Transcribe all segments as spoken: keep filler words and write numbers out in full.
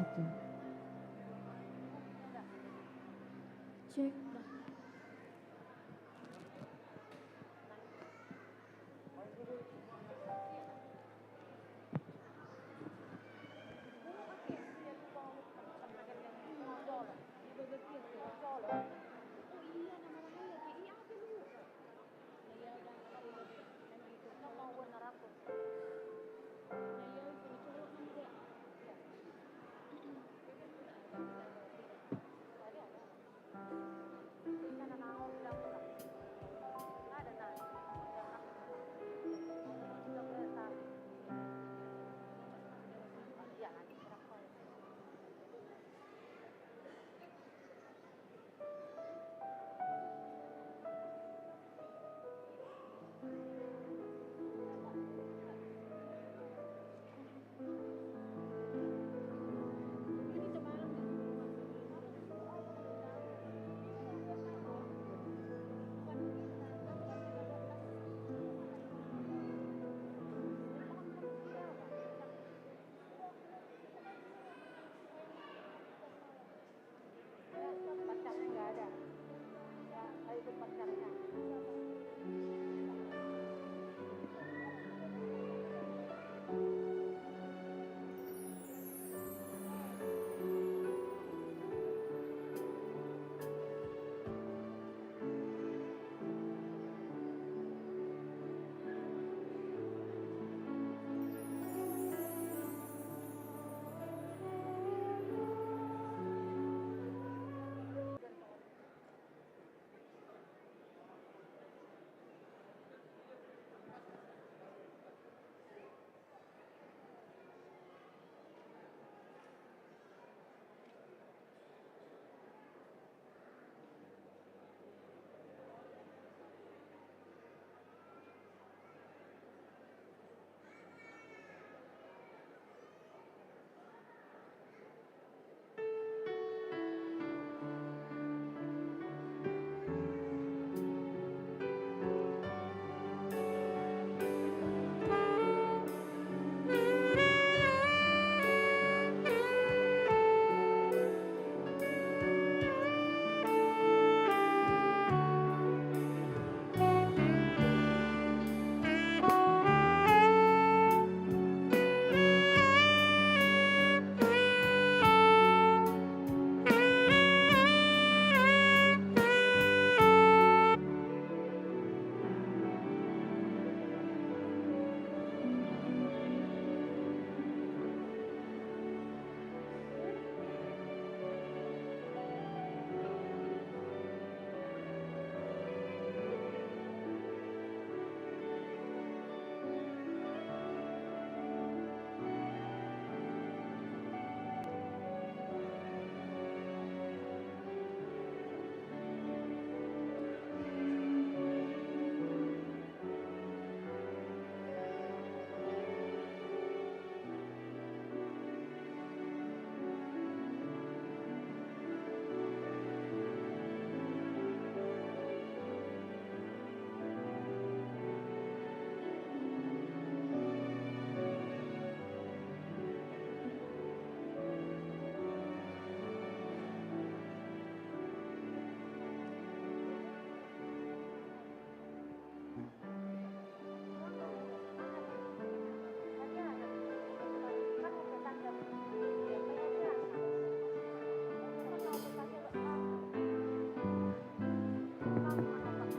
Cek dah.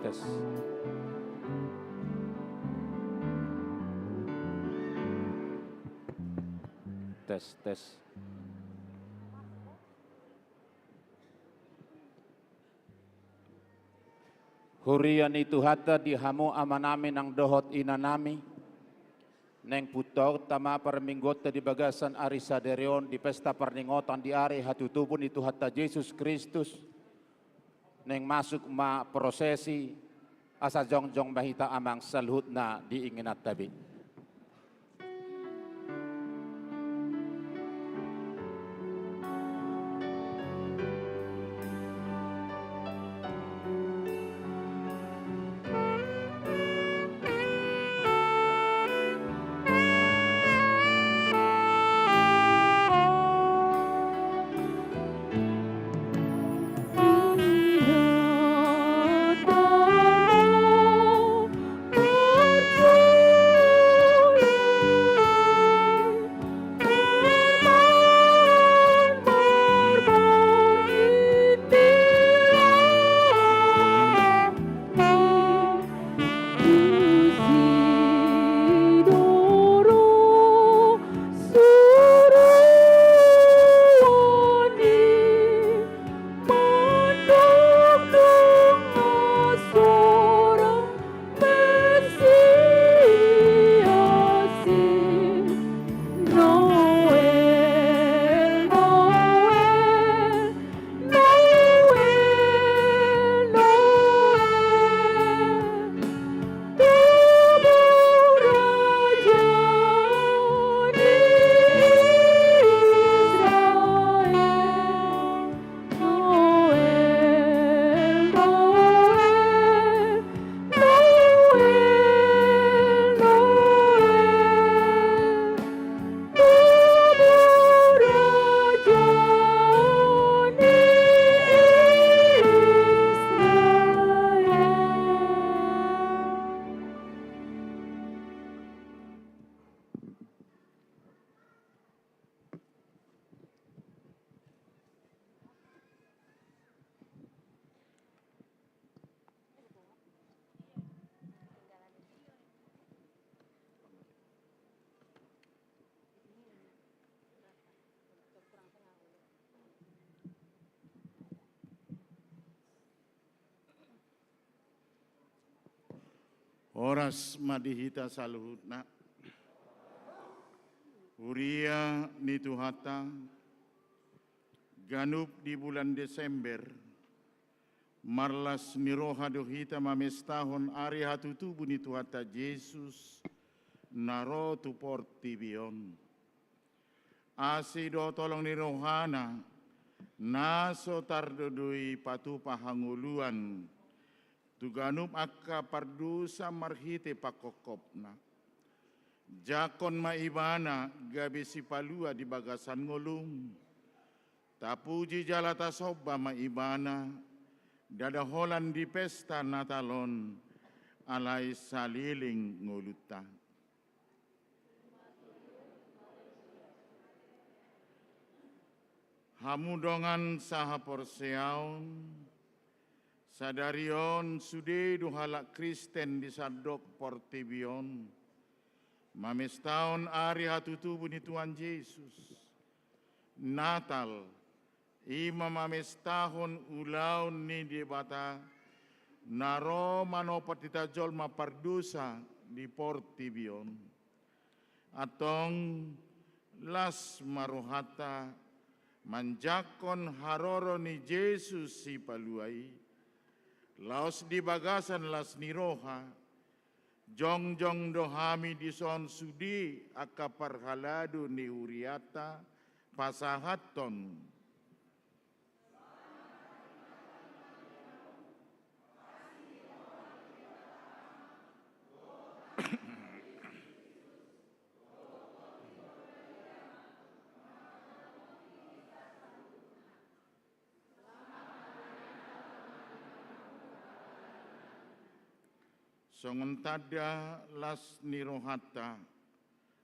Tes. Tes, tes. Huria ni Tuhanta, di hamu amanami nang dohot inanami, naeng puntaonta ma parmingguonta di bagasan ari sadari on di pesta parningotan di ari hatutubu ni Tuhanta Jesus Kristus. Naeng masuk ma prosesi, asa jongjong ma hita amang saluhutna di ingananta be. Horas ma di hita saluhutna. Huria ni Tuhanta, ganup di bulan Desember, marlas ni roha do hita mamestahon ari hatutubu ni Tuhanta Jesus na ro tu portibi on. Asi dohot holong ni rohana, na so tardodoi patupa hangoluan tu ganup angka pardosa marhite panghophopna. Jangkon ma ibana gabe sipalua di bagasan ngolum. Tapuji jala tasomba ma ibana, ndada holan di pesta Natal on, alai saleleng ngolunta. Hamu dongan sahaporseaon, sadari on sude do halak Kristen di sandok portibi on mamestahon ari hatutubu ni Tuhan Jesus. Natal, i ma mamestahon ulaon ni Debata na ro manopot hita jolma pardosa di portibi on. Antong, las ma rohanta manjangkon haroro ni Jesus Sipalua i. Laos di bagasan las ni roha, jongjong do hami dison sude angka parhalado ni hurianta pasahathon. Songon tanda las ni rohanta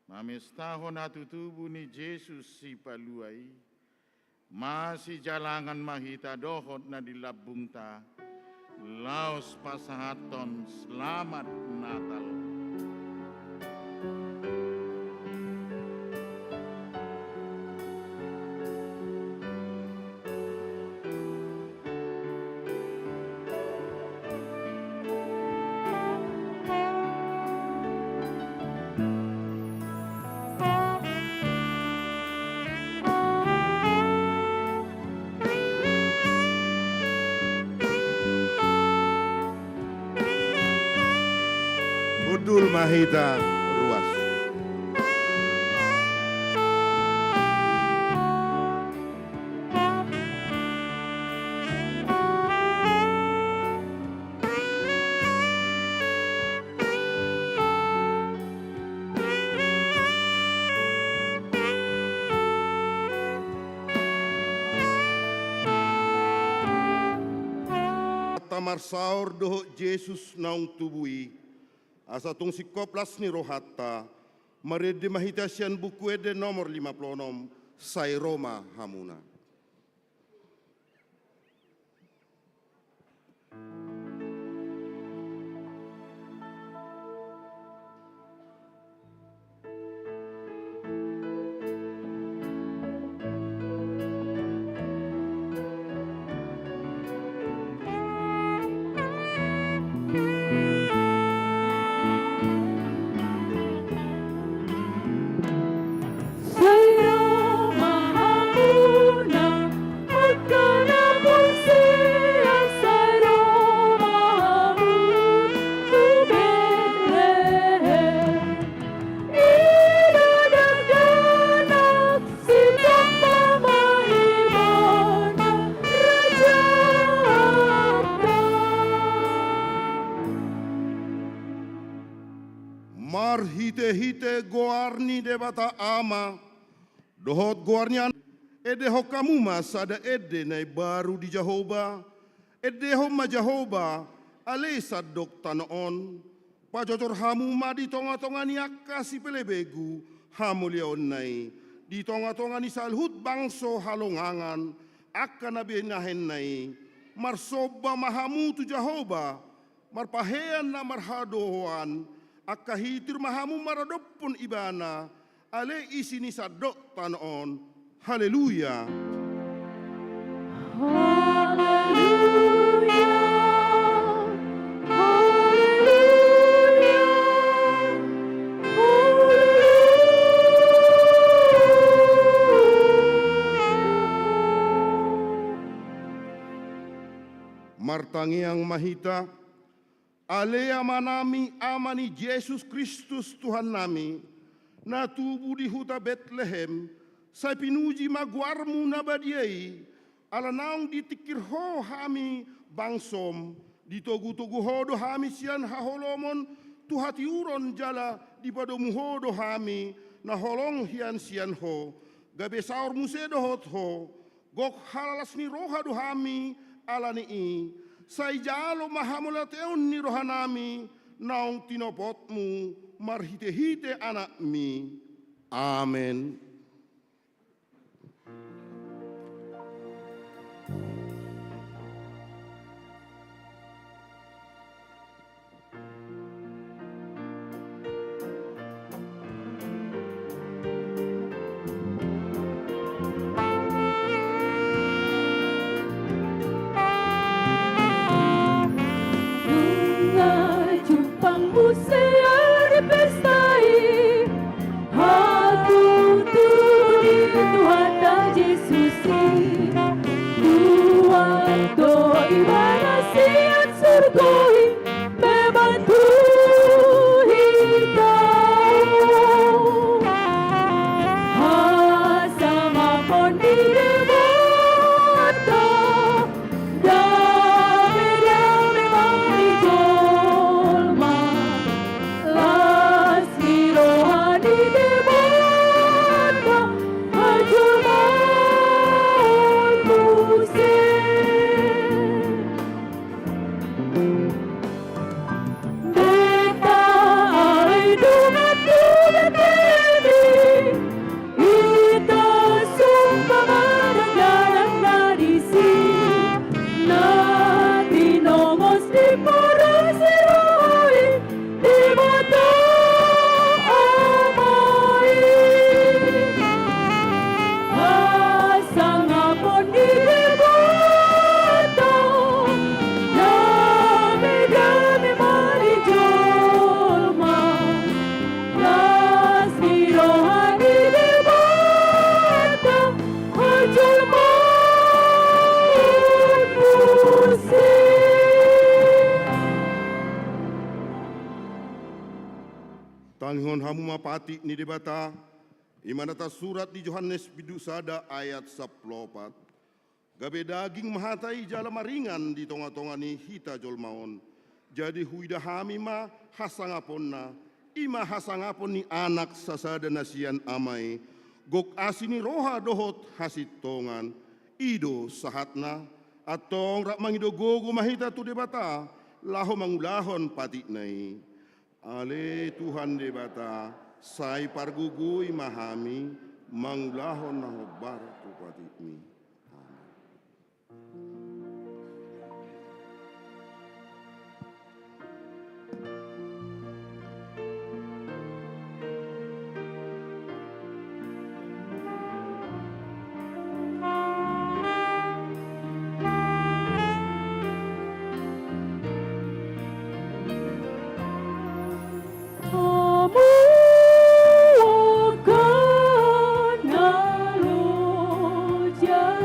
mamestahon hatutubu ni Jesus Sipalua i, masijalangan ma hita dohot na di lambungta, laos pasahathon Selamat Natal. Hundul ma hita ruas. Marsaor dohot Jesus naung tubu i, asa tung singkop las ni rohanta, marende ma hita sian Buku Ende nomor lima pulu onom, Sai ro ma hamuna. Marhitehite goar ni Debata Ama, dohot goar ni Anak, endehon hamu ma sada ende na imbaru di Jahowa. Endehon ma Jahowa, ale sandok tano on. Pajojor hamu ma di tongatonga ni angka sipelebegu hamuliaonna i, di tongatonga ni saluhut bangso halongangan angka na binahenna i. Marsomba ma hamu tu Jahowa, marpahean na marhadohoan, angka hitir ma hamu maradophon Ibana, ale isi ni sandok tano on. Haleluya. Haleluya. Haleluya. Martangiang ma hita. Ale Amanami, Ama ni Jesus Kristus Tuhannami, na tubu di huta Betlehem, sai pinuji ma goarmu na badia i, ala naung ditingkir Ho hami bangsom, ditogutogu Ho do hami sian haholomon tu hatiuron jala dipadomu Ho do hami na holong hian sian Ho, gabe saor muse dohot Ho, gok halalas ni roha do hami ala ni i, sai jalo ma hamauliateon ni rohanami naung tinopotmu marhitehite Anakmi. Amen. Nunga jumpang muse ari pesta i, hatutu di Tuhanta Jesus i. Tuhan do Ibana sian surgo i, membantu hita. Hasangapon ni Debata, dame-dame ma di jolma. Las ni roha ni Debata, hajolmaon muse. Deta ai dongan tu Betlehem i, ita sumba ma dalan na disi, na tinongos di parasi roha i, Debata Ama i. Hasangapon ni Debata, dame-dame ma di jolma. Las ni roha ni Debata, hajolmaon muse. Tangihon hamu ma patik ni Debata, i ma na tarsurat di Johannes bindu sada ayat sampulu opat. Gabe daging ma hata i jala maringan di tonga-tonga ni hita jolma on. Jadi huida hami ma hasangaponna, i ma hasangapon ni Anak sasada na sian Ama i, gok asi ni roha dohot hasintongan. I do sahatna. Antong rap mangido gogo ma hita tu Debata, laho mangulahon patikna i. Ale Tuhan Debata, sai pargogoi ma hami mangulahon na hombar tu patikmi. Amen. Hamu angka na loja.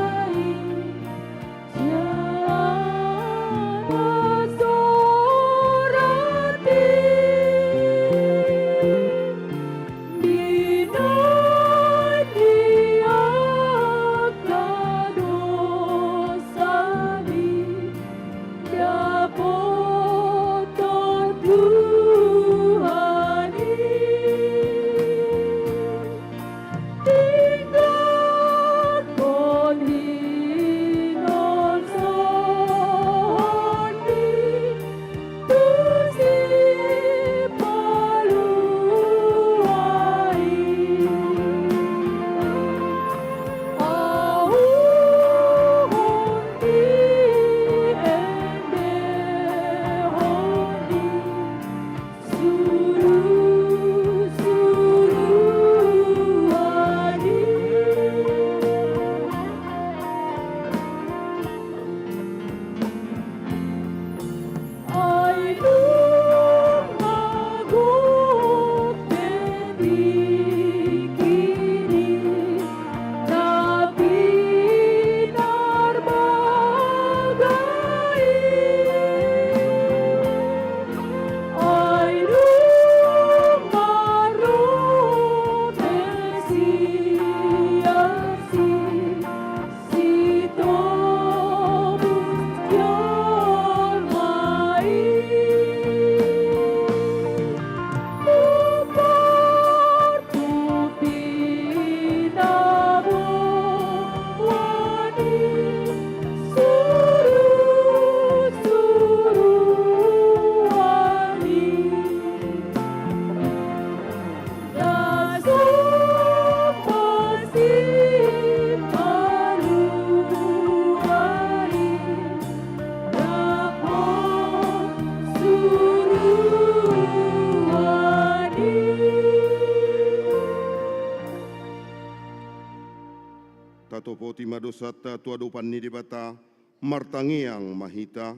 Santa tu adopan ni Debata, martangiang ma hita.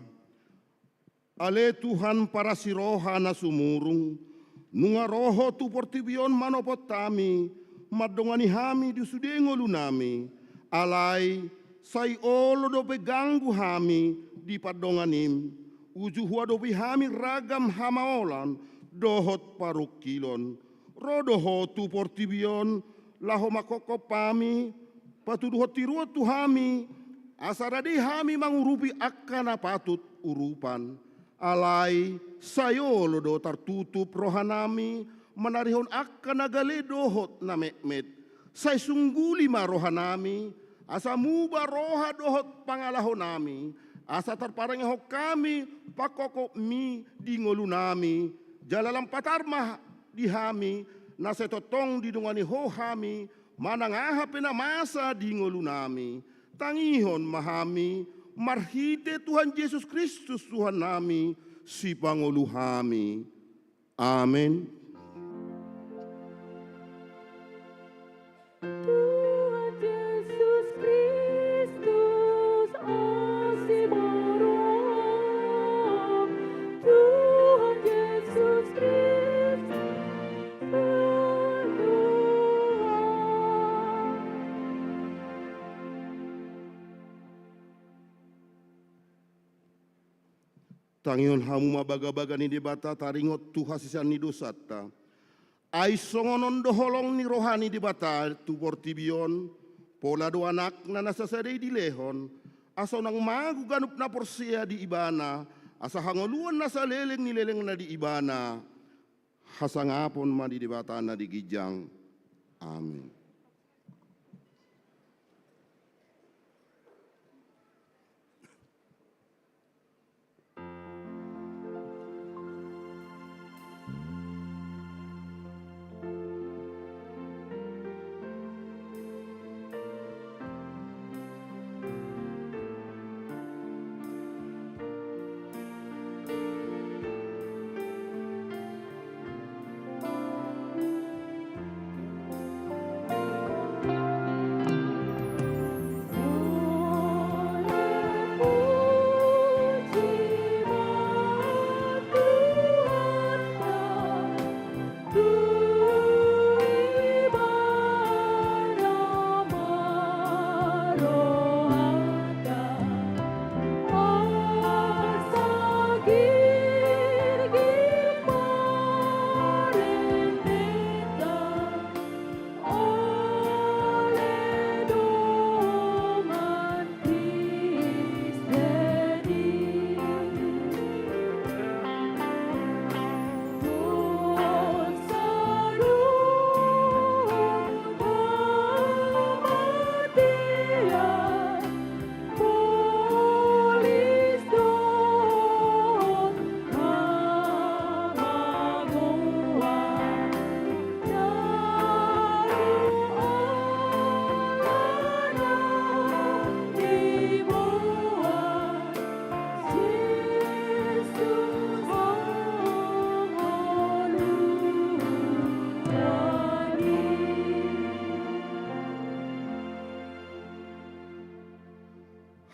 Ale Tuhan parasi roha na sumurung, nunga ro Ho tu portibi on manopot hami, mandongani hami di sude ngolunami, alai sai olo dope ganggu hami di pandonganim, uju huadopi hami ragam hamaolan dohot parungkilon. Ro do Ho tu portibi on, laho manghophop hami, patuduhon tiruon tu hami, asa rade hami mangurupi angka na patut urupan. Alai, sai olo do tartutup rohanami, manarihon angka na gale dohot na metmet. Sai sungguli ma rohanami, asa muba roha dohot pangalahonami, asa tarparangehon hami panghophopmi di ngolunami, jala lam patar ma di hami, na sai tongtong didongani Ho hami, manang aha pe na masa di ngolunami. Tangihon ma hami, marhite Tuhan Jesus Kristus Tuhannami, Sipangolu hami. Amen. Tuhan Jesus Kristus, asi ma roham. Tuhan Jesus Kristus, Tuhan. Tangihon hamu ma bagabaga ni Debata taringot tu hasesaan ni dosanta. Ai songon on do holong ni roha ni Debata tu portibi on, pola do Anakna na sasada i dilehon, asa unang mago ganup na porsea di Ibana, asa hangoluan na saleleng ni lelengna di Ibana. Hasangapon ma di Debata na di ginjang. Amen.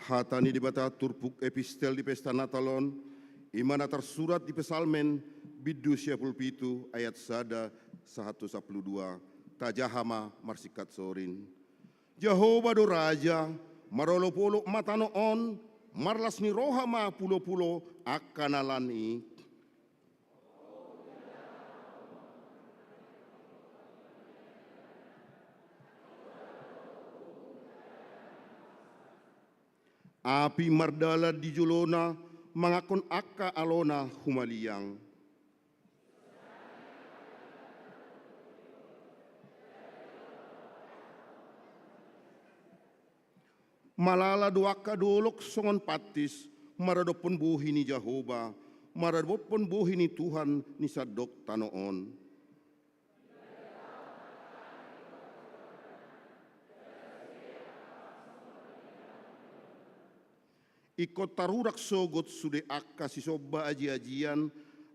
Hata ni Debata turpuk epistel di pesta Natal on, i ma na tarsurat di Psalmen bindu sia pulu pitu ayat sada sahat tu sampulu dua. Tajaha ma marsingkat sorin. Jahowa do raja, marolopolop ma tano on, marlas ni roha ma pulopulo angka na lan i. Api mardalan di jolona, manganhon angka alona humaliang. Malala do angka dolok songon pantis, maradophon bohi ni Jahowa, maradophon bohi ni Tuhan ni sandok tano on. Ingkon tarurak sogot sude angka sisomba ajiajian,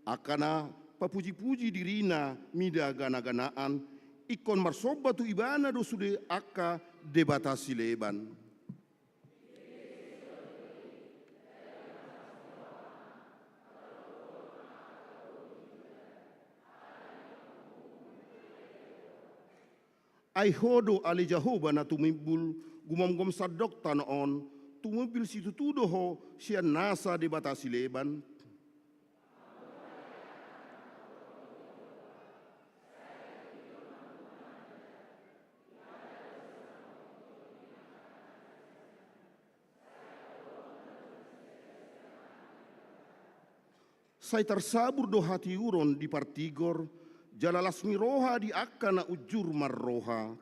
angka na papujipuji dirina mida ganaganaan, ingkon marsomba tu ibana do sude angka debata sileban. Ai Ho do ale Jahowa na tumimbul gumomgom sandok tano on, tumimbul situtu do Ho sian nasa debata sileban. Sai tarsabur do hatiuron di partigor, jala las ni roha di angka na unjur marroha.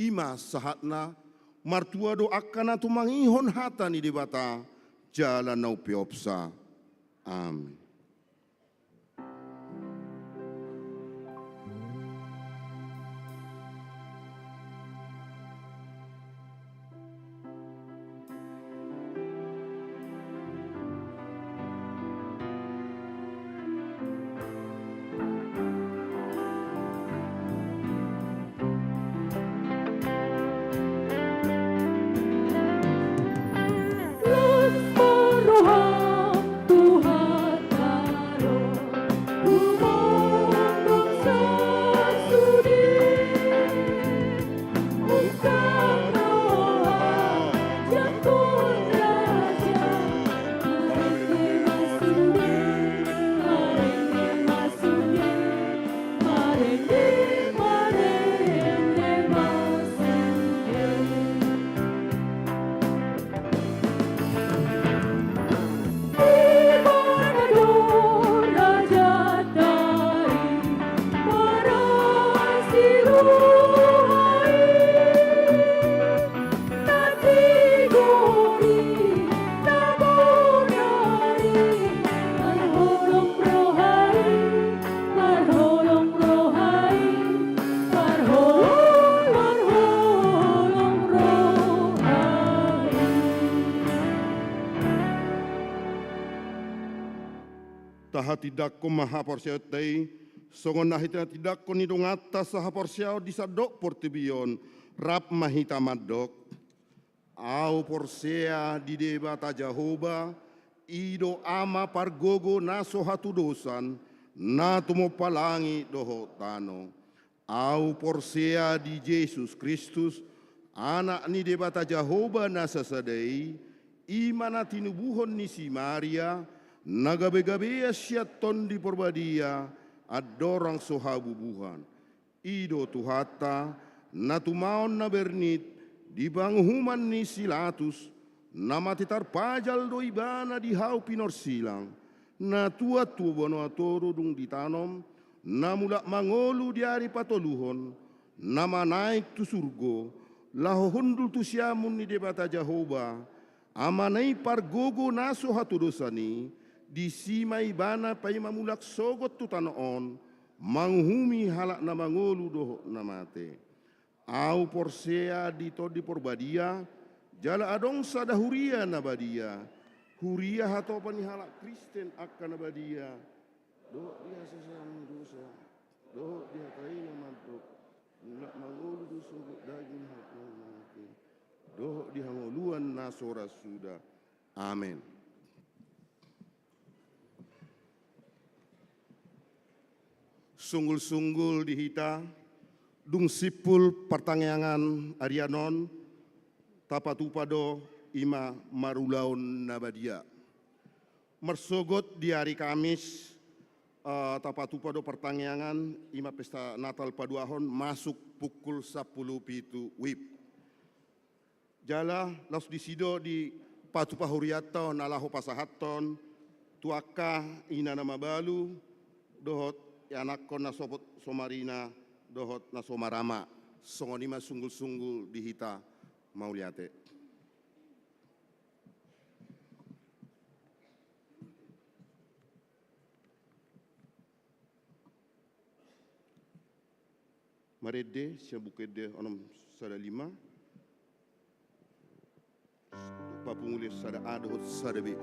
I ma sahatna, martua do angka na tumangihon hata ni Debata, jala na umpeopsa. Amen. Tahatindangkon ma haporseaonta i, songon na hita tindangkon ni donganta sahaporseaon di sandok portibi on, rap ma hita mandok. Ahu porsea di Debata Jahowa, i do Ama pargogo na so hatudosan, na tumompa langit dohot tano. Ahu porsea di Jesus Kristus, Anak ni Debata Jahowa na sasada i, i ma na tinubuhon ni si Maria, na gabegabean sian Tondi Parbadia, andorang so habubuhan. I do Tuhanta, na tumaon na bernit di panguhuman ni si Latus, na mate tarpajal do Ibana di hau pinorsilang, na tuat tu banua toru dung ditanom, na mulak mangolu di ari patoluhon, na manaek tu surgo, laho hundul tu siamun ni Debata Jahowa, Amana i pargogo na so hatudosan i, disi ma Ibana paima mulak sogot tu tano on, manguhumi halak na mangolu dohot na mate. Ahu porsea di Tondi Parbadia, jala adong sada huria na badia, huria hatopan ni halak Kristen angka na badia, dohot di hasesaan ni dosa, dohot di hata i na mandok, mulak mangolu do sogot daging halak na mate, dohot di hangoluan na so ra suda. Amen. Sunggul-sunggul di hita, dung simpul partangiangan arian on, tapatupa do i ma marulaon na badia. Marsogot di ari Kamis, eh, tapatupa do partangiangan, i ma pesta Natal paduahon, masuk pukul sampulu pitu wib. Jala laos disi do dipatupa hurianta on na laho pasahathon tu angka ina na mabalu, dohot ianakhon na sopot so marina, dohot na so marama. Songon i ma sunggul-sunggul di hita, mauliate. Marende sian Buku Ende onom sada lima, papunguli sada A dohot sada B.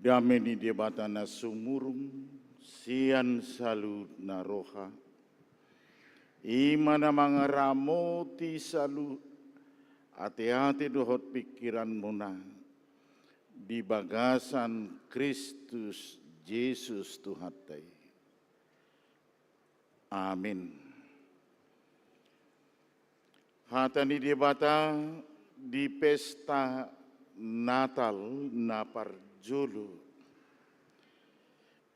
Dame ni Debata na sumurung sian saluhutna roha, i ma na mangaramoti saluhut ateate dohot pingkiranmuna di bagasan Kristus Jesus Tuhanta i. Amin. Hata ni Debata di pesta Natal na parjolo,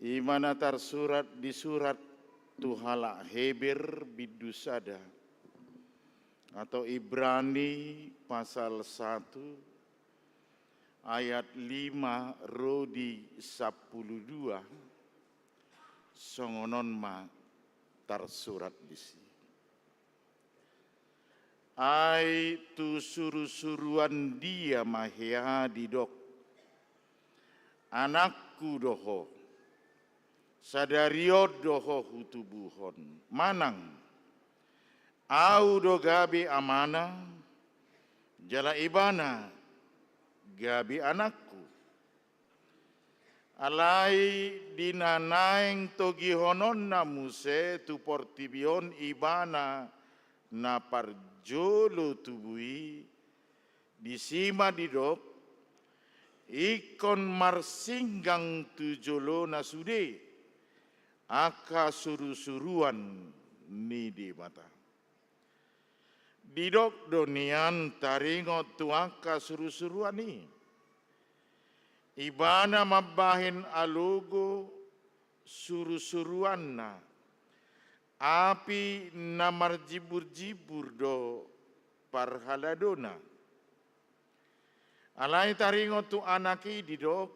i ma na tarsurat di surat tu halak Heber bindu sada, atau Ibrani pasal satu ayat lima ro di sampulu dua, songon on ma tarsurat disi. Ai tu surusuruan dia ma hea didok: Anakku do ho, sadari on do ho hutubuhon. Manang, Ahu do gabe amana, jala ibana gabe anakku. Alai di na naeng togihononna muse tu portibi on ibana na parjolo tubu i, disi ma didok: Ingkon marsinggang tu jolona sude angka surusuruan ni Debata. Didok do nian taringot tu angka surusuruan i. Ibana mambahen alogo surusuruanna, api na marjimburjimbur do parhaladona. Alai taringot tu Anak i didok: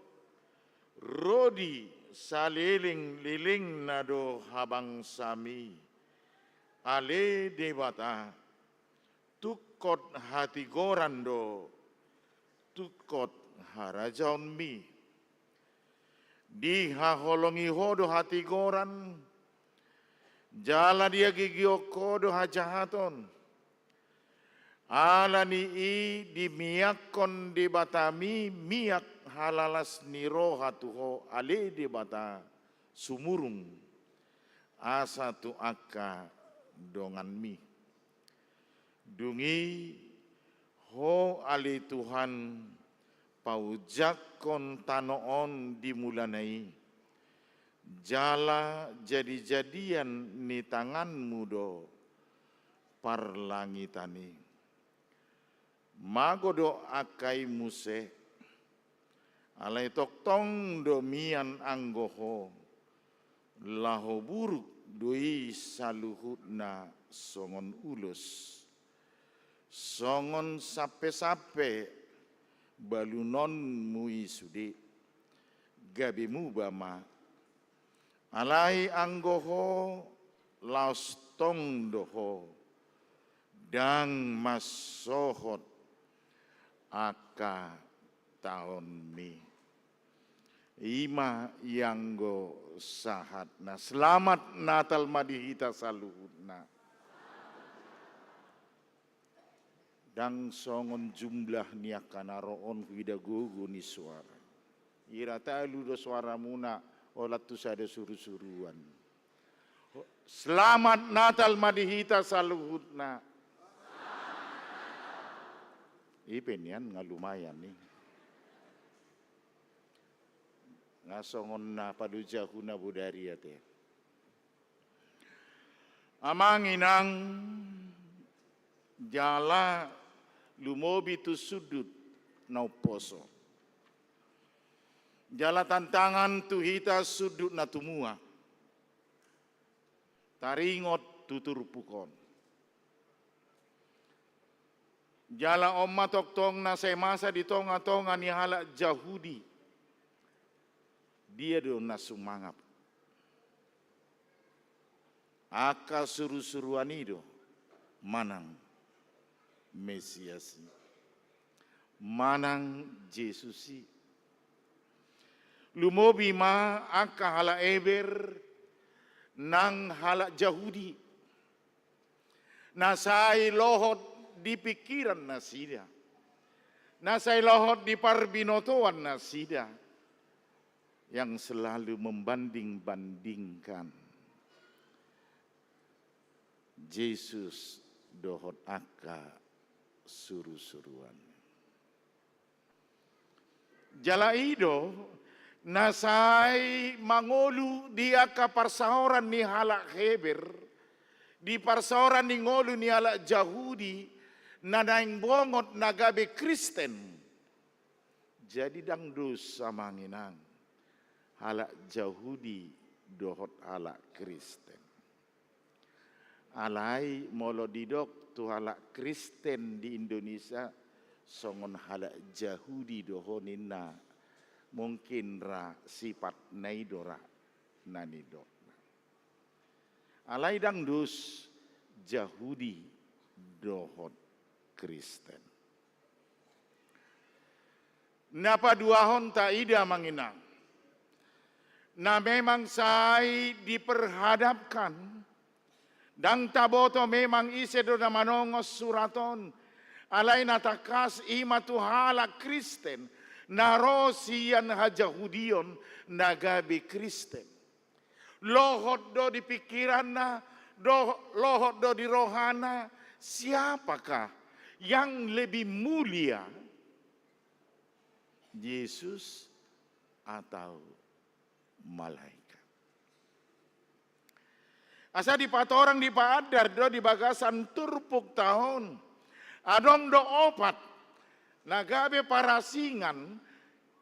Ro di salelenglelengna do habangsami, ale Debata, tungkot hatigoran do tungkot harajaonmi. Dihaholongi ho do hatigoran, jala diagigihon ho do hajahaton. Ala ni i dimiakkon Debatami miak halalas ni roha tu ho, ale Debata sumurung, asa tu angka donganmi. Dung i, ho ale Tuhan, paunjakkon tano on di mulana i, jala jadijadian ni tanganmu do parlangitan i. Mago do angka i muse, alai tongtong do mian anggo ho, laho buruk do i saluhutna songon ulos. Songon sampesampe balunonmu i sude, gabe muba ma. Alai anggo ho, laos tong do ho, ndang mansohot angka taonmi. I ma i anggo sahatna. Selamat Natal ma di hita saluhutna. Ndang songon jumlah ni angka na ro on huida gogo ni suara. Ira talu do suaramuna, holan tu sada surusuruan. Selamat Natal ma di hita saluhutna. I pe nian nga lumayan i. Nga songon na palojahu na bodari ate. Amang inang, jala lumobi tu sundut na umposo. Jala tantangan tu hita sundut na tumua. Taringot tu turpuk on. Jala on ma tongtong na sai masa di tongatonga ni halak Jahudi. Dia do na sumangap? Angka surusuruan i do manang Mesias i, manang Jesus i. Lumobi ma angka halak Heber nang halak Jahudi. Na sai lohot di pingkiran nasida. Na sai lohot di parbinotoan nasida. yang selalu membanding-bandingkan Jesus dohot angka suru-suruan. Jala i do na sai mangolu di angka parsaoran ni halak Heber, di parsaoran ni ngolu ni halak Jahudi, na naeng bongot na gabe Kristen. Jadi ndang dos, amang inang, halak Jahudi dohot halak Kristen. Alai molo didok tu halak Kristen di Indonesia songon halak Jahudi do ho ninna, mungkin ra sifatna i do ra na nidokna. Alai ndang dos Jahudi dohot Kristen. Na paduahon taida, amang inang, na memang sai diperhadapkan, ndang taboto memang ise do na manongos surat on, alai na tangkas i ma tu halak Kristen na ro sian hajahudion na gabe Kristen. Lohot do di pikiranna, do, lohot do di rohana, siapakah yang lebih mulia, Yesus atau malaikat? Asa dipatorang, dipaandar do di bagasan turpukta on, adong do opat na gabe parasingan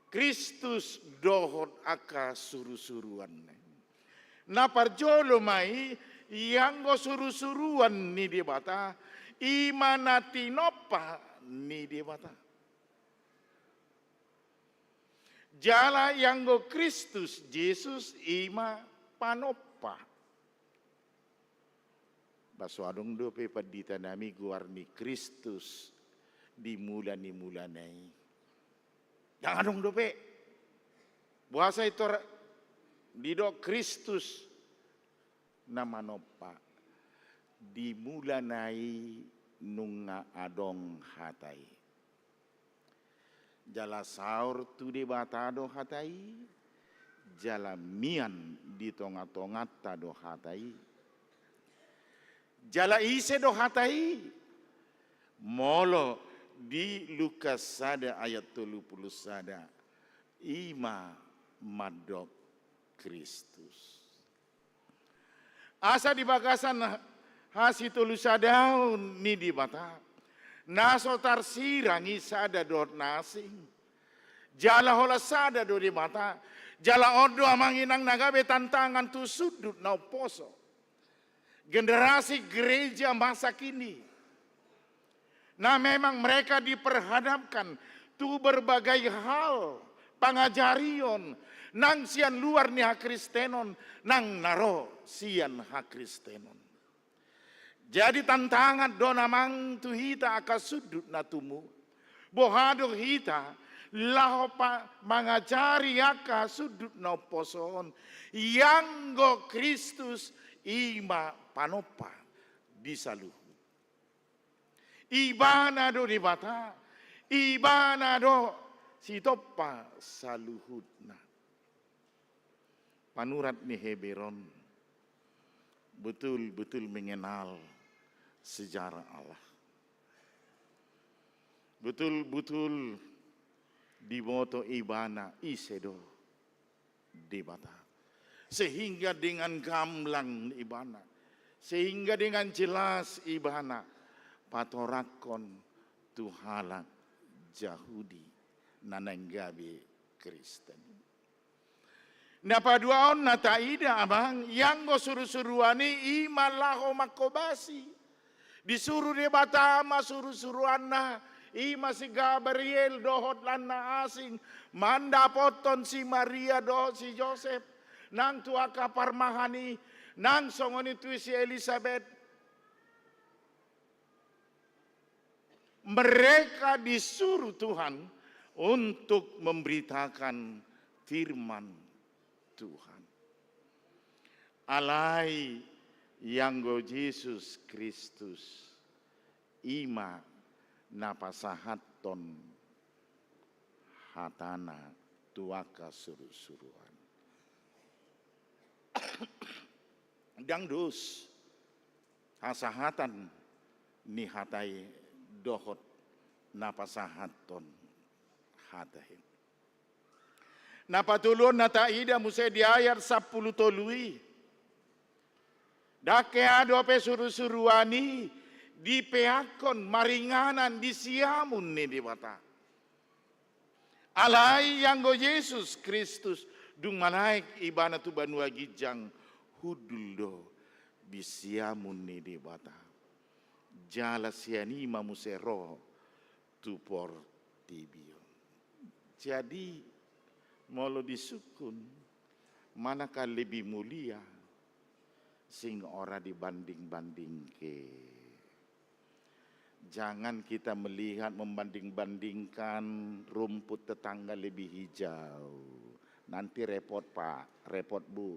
Kristus dohot angka suru-suruanna. Na parjolo ma i, ianggo suru-suruan ni Debata, i ma na tinompa ni Debata. Jala ianggo Kristus Jesus, i ma panompa. Ba so adong dope, pandita nami, goar ni Kristus di mula ni mulana i? Ndang adong dope. Boasa i tor didok Kristus na manompa? Di mulana i nunga adong Hata i. Jala saor tu Debata do Hata i, jala mian di tonga-tonganta do Hata i. Jala ise do Hata i? Molo di Lukas sada ayat tolu pulu sada, i ma mandok Kristus. Asa di bagasan hasitolusadaon ni Debata, na so tarsirang i sada dohot na asing. Jala holan sada do Debata. Jala on do, amang inang, na gabe tantangan tu sundut na umposo, generasi gereja masa kini. Na memang mereka diperhadapkan tu berbagai hal, pangajarion nang sian luar ni hakristenon, nang na ro sian hakristenon. Jadi tantangan do, amang, tu hita angka sundut na tumu. Boha do hita laho pa-, mangajari angka sundut na umposo on, ianggo Kristus i ma panompa di saluhut. Ibana do Debata, Ibana do sitompa saluhutna. Panurat ni Heber on betul-betul mengenal sejarah Allah. Betul-betul diboto ibana ise do Debata. Sehingga dengan gamblang ibana, sehingga dengan jelas ibana patorangkon tu halak Jahudi na naeng gabe Kristen. Na paduahon na taida, amang, ianggo suru-suruan i, i ma laho manghobasi. Disuru Debata ma suru-suruanna, i ma si Gabriel dohot lan na asing, mandapothon si Maria dohot si Josep, nang tu angka parmahan i, nang songon i tu si Elisabet. Mereka disuruh Tuhan untuk memberitakan firman Tuhan. Alai ianggo Jesus Kristus, i ma na pasahathon hatana tu angka surusuruan. Ndang dos hasahatan ni hata i dohot na pasahathon hata i. Na patoluhon na taida muse di ayat sampulu tolu i. Ndang hea dope surusuruan i dipeakhon maringanan di siamun ni Debata. Alai ianggo Jesus Kristus dung manaek ibana tu banua ginjang, hundul do di siamun ni Debata. Jala sian i ma muse ro tu portibi on. Jadi, molo disungkun, manakah lebih mulia, sing ora dibanding-bandingke. Jangan kita melihat, membanding-bandingkan rumput tetangga lebih hijau. Nanti repot, Pak, repot, Bu.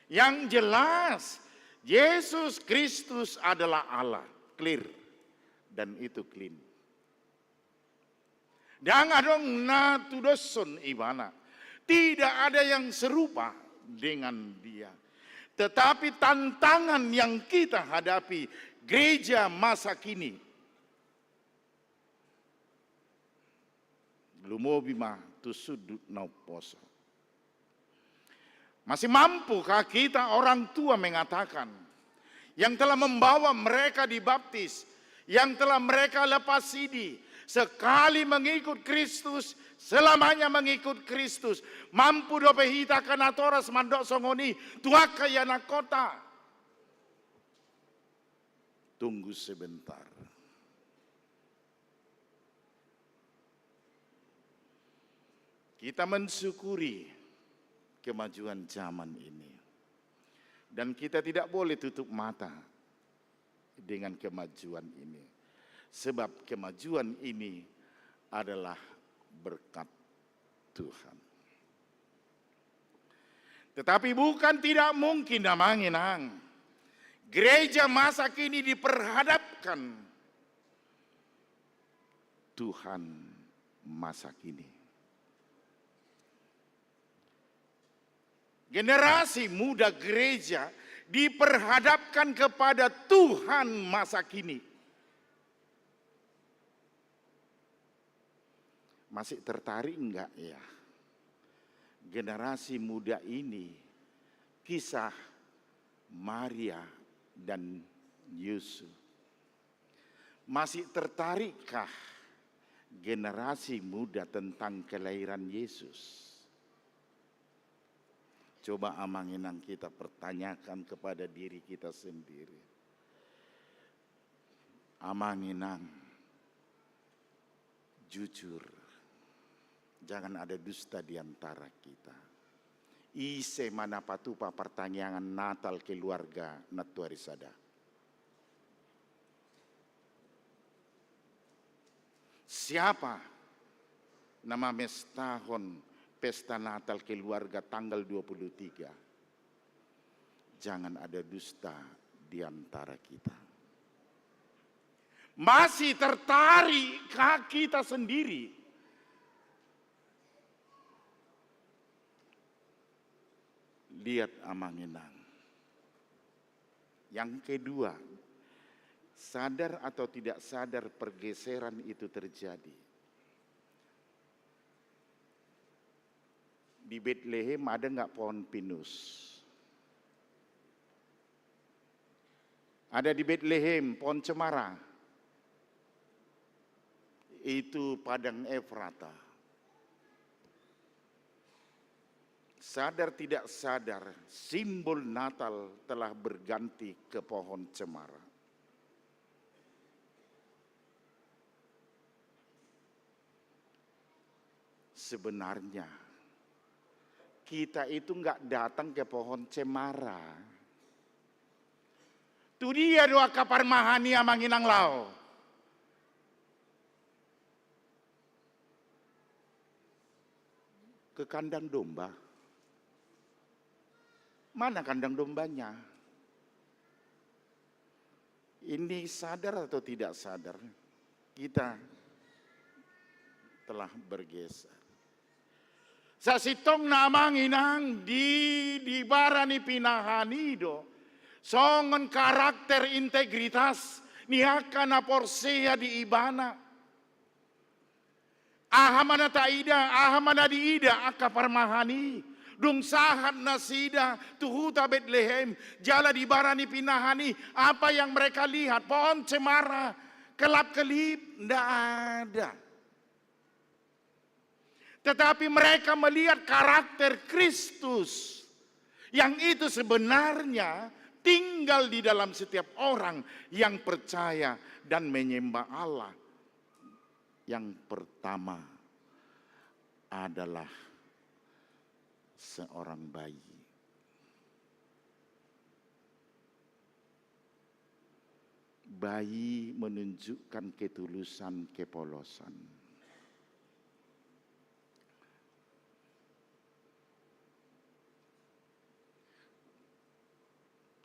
Yang jelas, Yesus Kristus adalah Allah, clear, dan itu clean. Ndang adong na tudoshon ibana. Tidak ada yang serupa dengan dia. Tetapi tantangan yang kita hadapi, gereja masa kini, lumobi ma tu sundut na umposo. Masih mampukah kita orang tua mengatakan, yang telah membawa mereka dibaptis, yang telah mereka lepas sidi, sekali mengikut Kristus, selamanya mengikut Kristus? Mampu dope hita angka natoras mandok songon i tu angka ianakhonta? Tunggu sebentar. Kita mensyukuri kemajuan zaman ini. Dan kita tidak boleh tutup mata dengan kemajuan ini. Sebab kemajuan ini adalah berkat Tuhan. Tetapi bukan tidak mungkin, Amang Inang. Gereja masa kini diperhadapkan Tuhan masa kini. Generasi muda gereja diperhadapkan kepada Tuhan masa kini. Masih tertarik enggak ya generasi muda ini kisah Maria dan Yusuf? Masih tertarikkah generasi muda tentang kelahiran Yesus? Coba Amang Inang kita pertanyakan kepada diri kita sendiri. Amang Inang, jujur, jangan ada dusta di antara kita. Ise ma na patupa partangiangan Natal keluarga nantuari sada? Siapa na mamestahon pesta Natal keluarga tanggal dua puluh tiga? Jangan ada dusta di antara kita. Masih tertarikkah kita sendiri? Lihat Amang Inang. Yang kedua, sadar atau tidak sadar pergeseran itu terjadi. Di Betlehem ada nggak pohon pinus? Ada di Betlehem pohon cemara? Itu padang Efrata. Sadar tidak sadar, simbol Natal telah berganti ke pohon cemara. Sebenarnya, kita itu nggak datang ke pohon cemara. Tu dia do angka parmahan i Amang Inang laho? Ke kandang domba. Mana kandang dombanya? Ini sadar atau tidak sadar, kita telah bergeser. Sasintongna amang inang di, di bara ni pinahan i do songon karakter integritas ni angka na porsea di ibana. Aha ma na taida, aha ma na diida angka parmahan i, dung sahat nasida tu huta Betlehem, jala di bara ni pinahan i, apa yang mereka lihat? Pohon cemara, kelap-kelip, ndak ada. Tetapi mereka melihat karakter Kristus yang itu sebenarnya tinggal di dalam setiap orang yang percaya dan menyembah Allah. Yang pertama adalah seorang bayi. Bayi menunjukkan ketulusan, kepolosan.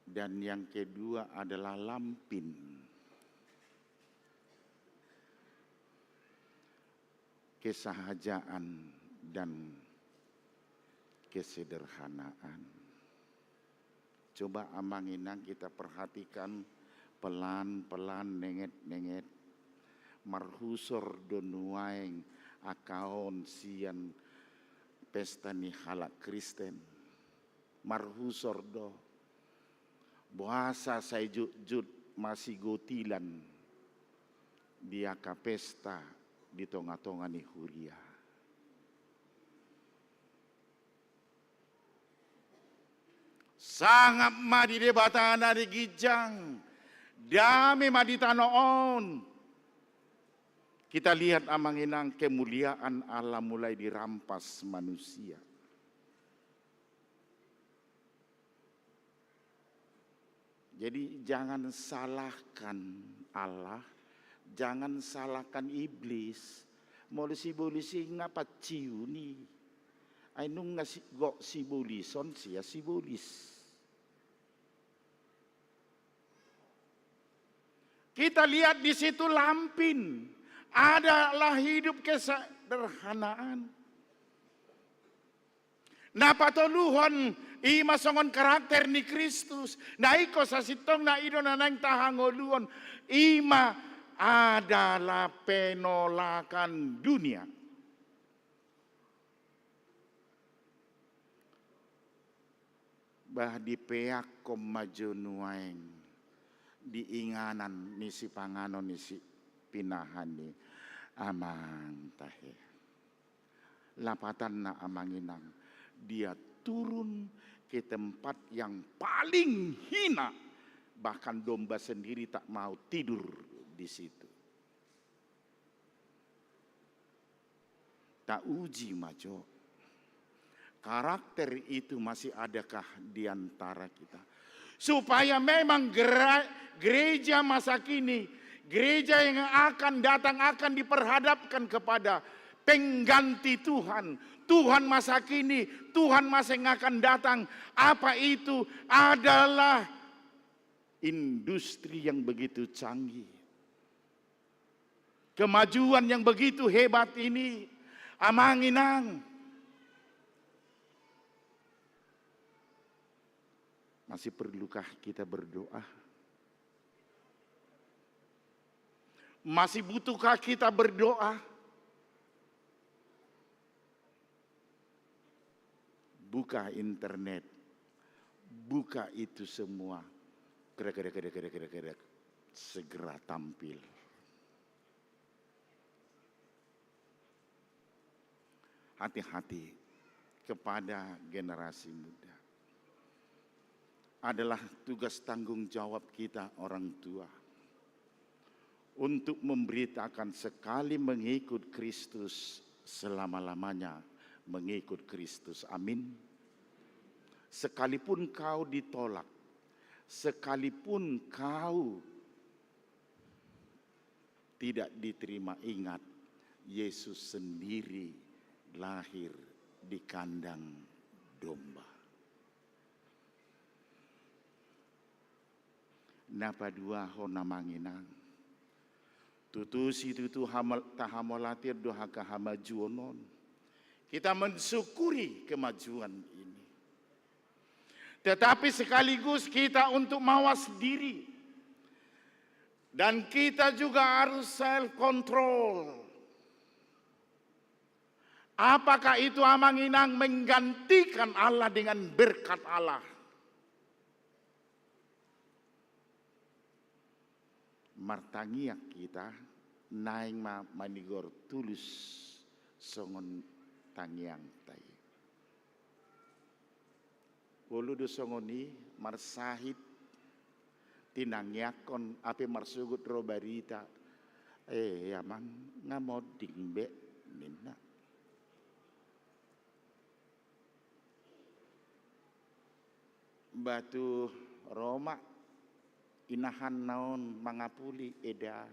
Dan yang kedua adalah lampin. Kesahajaan dan kesederhanaan. Coba amang inang kita perhatikan pelan-pelan, nenget-nenget. Marhusor do nuaeng angka on sian pesta ni halak Kristen. Marhusor do. Boasa sai jotjot masigotilan di angka pesta di tonga-tonga ni huria. Sangap ma di Debata na di ginjang, dame ma di tano on. Kita lihat amang inang kemuliaan Allah mulai dirampas manusia. Jadi jangan salahkan Allah, jangan salahkan iblis. Molo sibolis i nga panciu ni. Ai nunga si, gok sibolison sia sibolis. Kita lihat di situ lampin adalah hidup kesederhanaan. Na patoluhon i ma songon karakter ni Kristus. Na ingkon sasintongna i do na naeng tahangoluhon, i ma adalah penolakan dunia. Bah dipeakkon ma jo nuaeng di inganan ni sipanganon ni sipinahan i amang tahe. Lapatanna amang inang, dia turun ke tempat yang paling hina, bahkan domba sendiri tak mau tidur di situ. Tauji ma jo. Karakter itu masih adakah di antara kita? Supaya memang gera-, gereja masa kini, gereja yang akan datang akan diperhadapkan kepada pengganti Tuhan. Tuhan masa kini, Tuhan masa yang akan datang. Apa itu? Adalah industri yang begitu canggih. Kemajuan yang begitu hebat ini, amang inang. Masih perlukah kita berdoa? Masih butuhkah kita berdoa? Buka internet, buka itu semua. Krek, krek, krek, krek, krek, krek. Segera tampil. Hati-hati kepada generasi muda. Adalah tugas tanggung jawab kita orang tua untuk memberitakan sekali mengikut Kristus, selama-lamanya mengikut Kristus. Amin. Sekalipun kau ditolak, sekalipun kau tidak diterima, ingat, Yesus sendiri lahir di kandang domba. Na paduahon, amang inang, Tutu situtu hamal-, tahamauliatehon do angka hamajuon on. Kita mensyukuri kemajuan ini. Tetapi sekaligus kita untuk mawas diri. Dan kita juga harus self control. Apakah itu, amang inang, menggantikan Allah dengan berkat Allah? Martangiang hita, naeng ma manigor tulus songon tangiangta i. Olo do songon i, marsahit, tinangiangkon, hape marsogot ro barita, "Eh, amang, nga monding be," ninna. Ba tu Roma, inahanna on mangapuli, eda.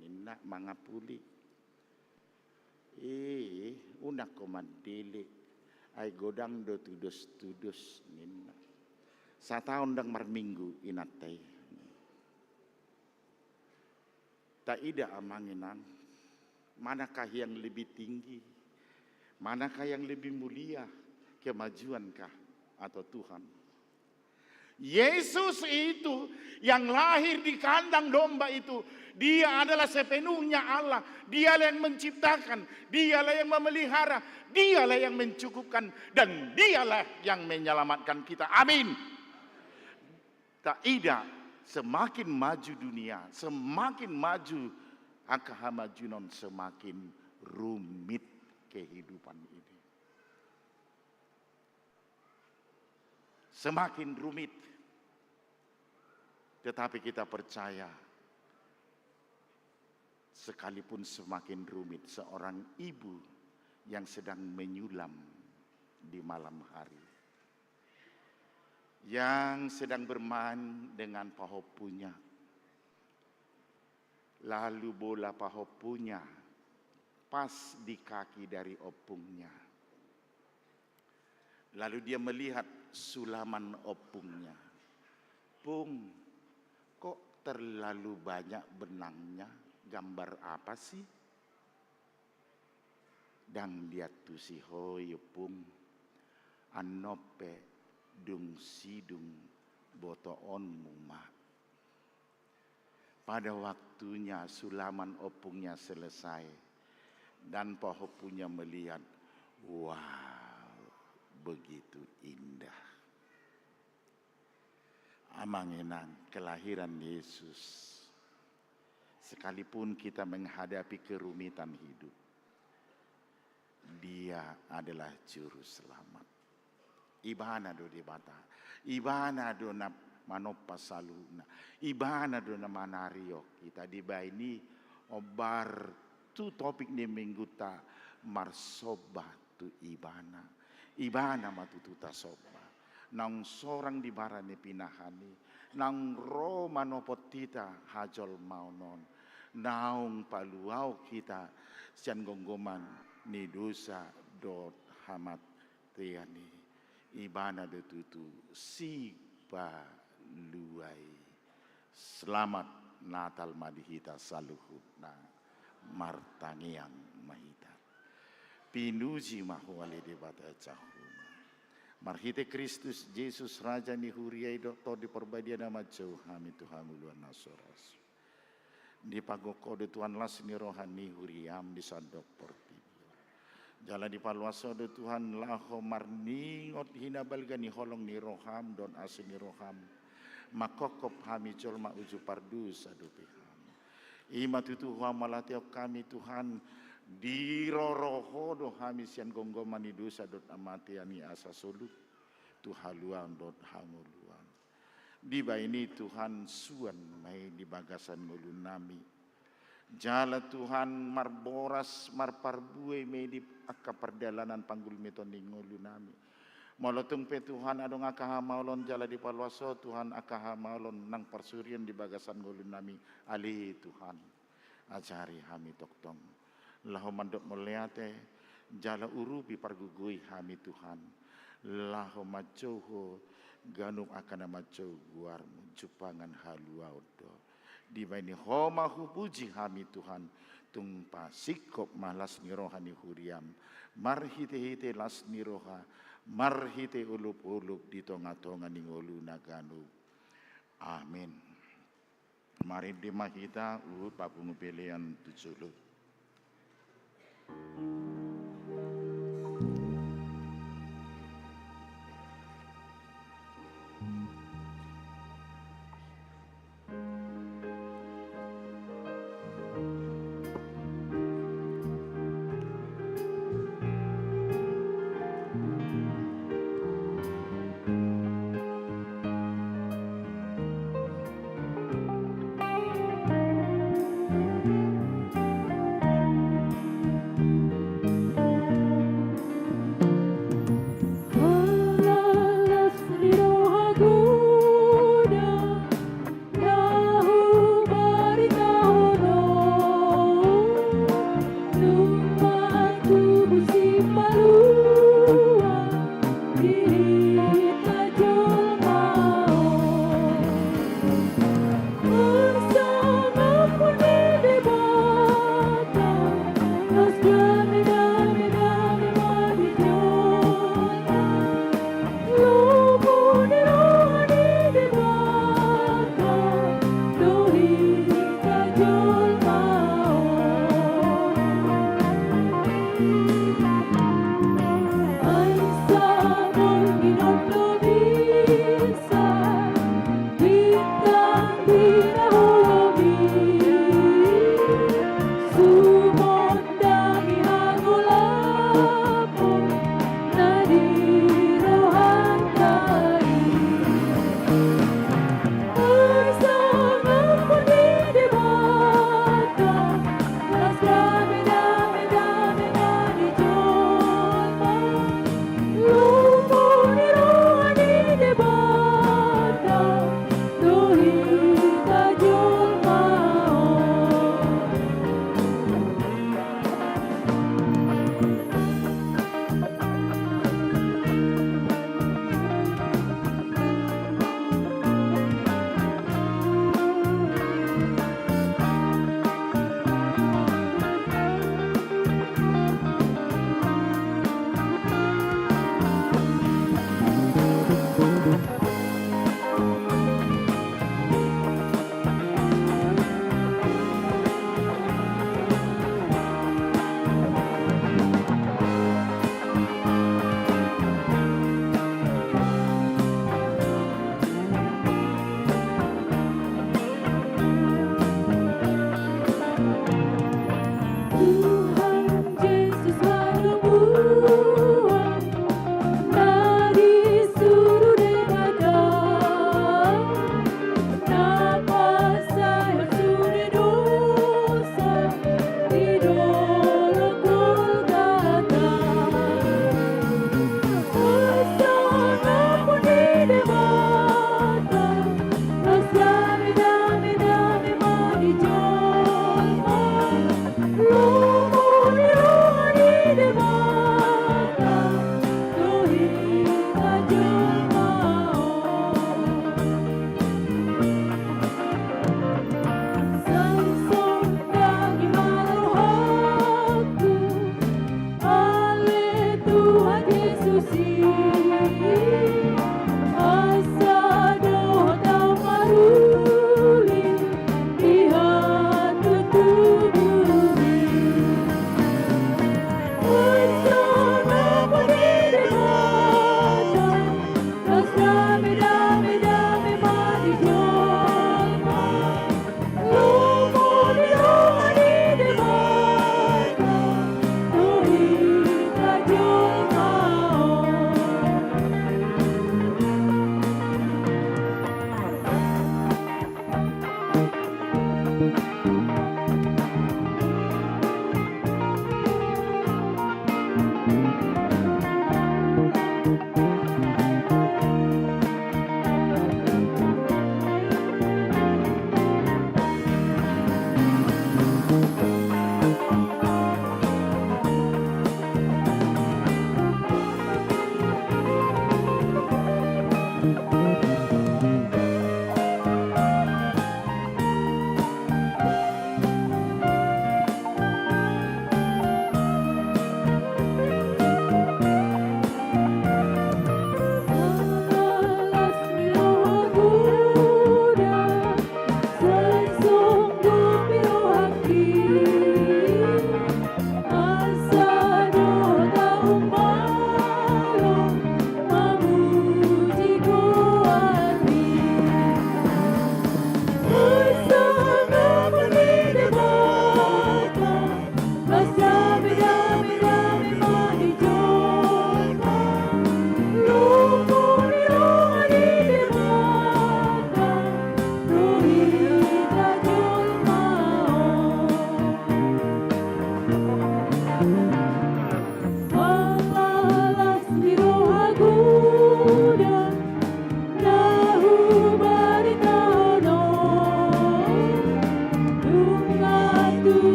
Ninna mangapuli. "Eh, unang ho mandele, ai godang do tudos-tudos," ninna. Sataon ndang marminggu inanta i. Taida, amang inang, manakah yang lebih tinggi? Manakah yang lebih mulia? Kemajuankah atau Tuhan? Yesus itu yang lahir di kandang domba itu, dia adalah sepenuhnya Allah. Dialah yang menciptakan, dialah yang memelihara, dialah yang mencukupkan, dan dialah yang menyelamatkan kita. Amin. Taida, semakin maju dunia, semakin maju angka hamajuon, semakin rumit kehidupan ini. Semakin rumit. Tetapi kita percaya, sekalipun semakin rumit, seorang ibu yang sedang menyulam di malam hari, yang sedang bermain dengan pahompunya, lalu bola pahompunya pas di kaki dari ompungnya. Lalu dia melihat sulaman ompungnya. "Pung, kok terlalu banyak benangnya? Gambar apa sih?" "Ndang diantusi ho i, Ompung. Annon pe dung sidung botoonmu ma." Pada waktunya sulaman ompungnya selesai dan pahompunya melihat, wow, begitu indah. Amang inang, kelahiran Yesus, sekalipun kita menghadapi kerumitan hidup, Dia adalah Juru Selamat. Ibana do Debata. Ibana do na manompa saluhutna. Ibana do na manarihon hita. Dibahen i, ombar tu topik ni minggunta, marsomba tu Ibana. Ibana ma tutu tasomba. Naung sorang di bara ni pinahan i, naung ro manopot hita hajolmaon on, naung paluahon hita sian gomgoman ni dosa dohot hamatean i. Ibana do tutu Sipalua i. Selamat Natal ma di hita saluhutna. Martangiang ma hita. Pinuji ma Ho ale Debata jahona. Marhite Kristus Jesus, Raja ni huria i, dohot Tondi Parbadia na manjou hami tu hangoluan na so ra. Dipagokhon Ho do Tuhan las ni roha ni huriam di sandok portibi on. Jala dipaloas Ho do Tuhan laho marningot hinabalga ni holong ni roham dohot asi ni roham. Manghophop hami jolma uju pardosa dope hami. I ma tutu huhamauliatehon hami Tuhan, diroro Ho do hami sian gomgoman ni dosa dohot hamatean i asa soluk tu haluaon dohot hangoluan. Dibahen i Tuhan, suan ma i di bagasan ngolunami. Jala Tuhan, marboras, marparbue ma i di angka pardalanan panggulmiton ni ngolunami. Molo tung pe Tuhan adong angka hamaolon jala dipaloas Ho Tuhan angka hamaolon nang parsurion di bagasan ngolunami, ale Tuhan, ajari hami tongtong laho mandok mauliate, jala urupi pargogoi hami Tuhan, laho manjou Ho ganup angka na manjou goarmu, jumpangan haluaon do. Dibahen i Ho ma hupuji hami Tuhan, tung pasingkop ma las ni roha ni huriaM, marhitehite las ni roha, marhite olopolop di tongatonga ni ngoluna ganup. Amen. Marende ma hita, huhut papungu pelean tu jolo.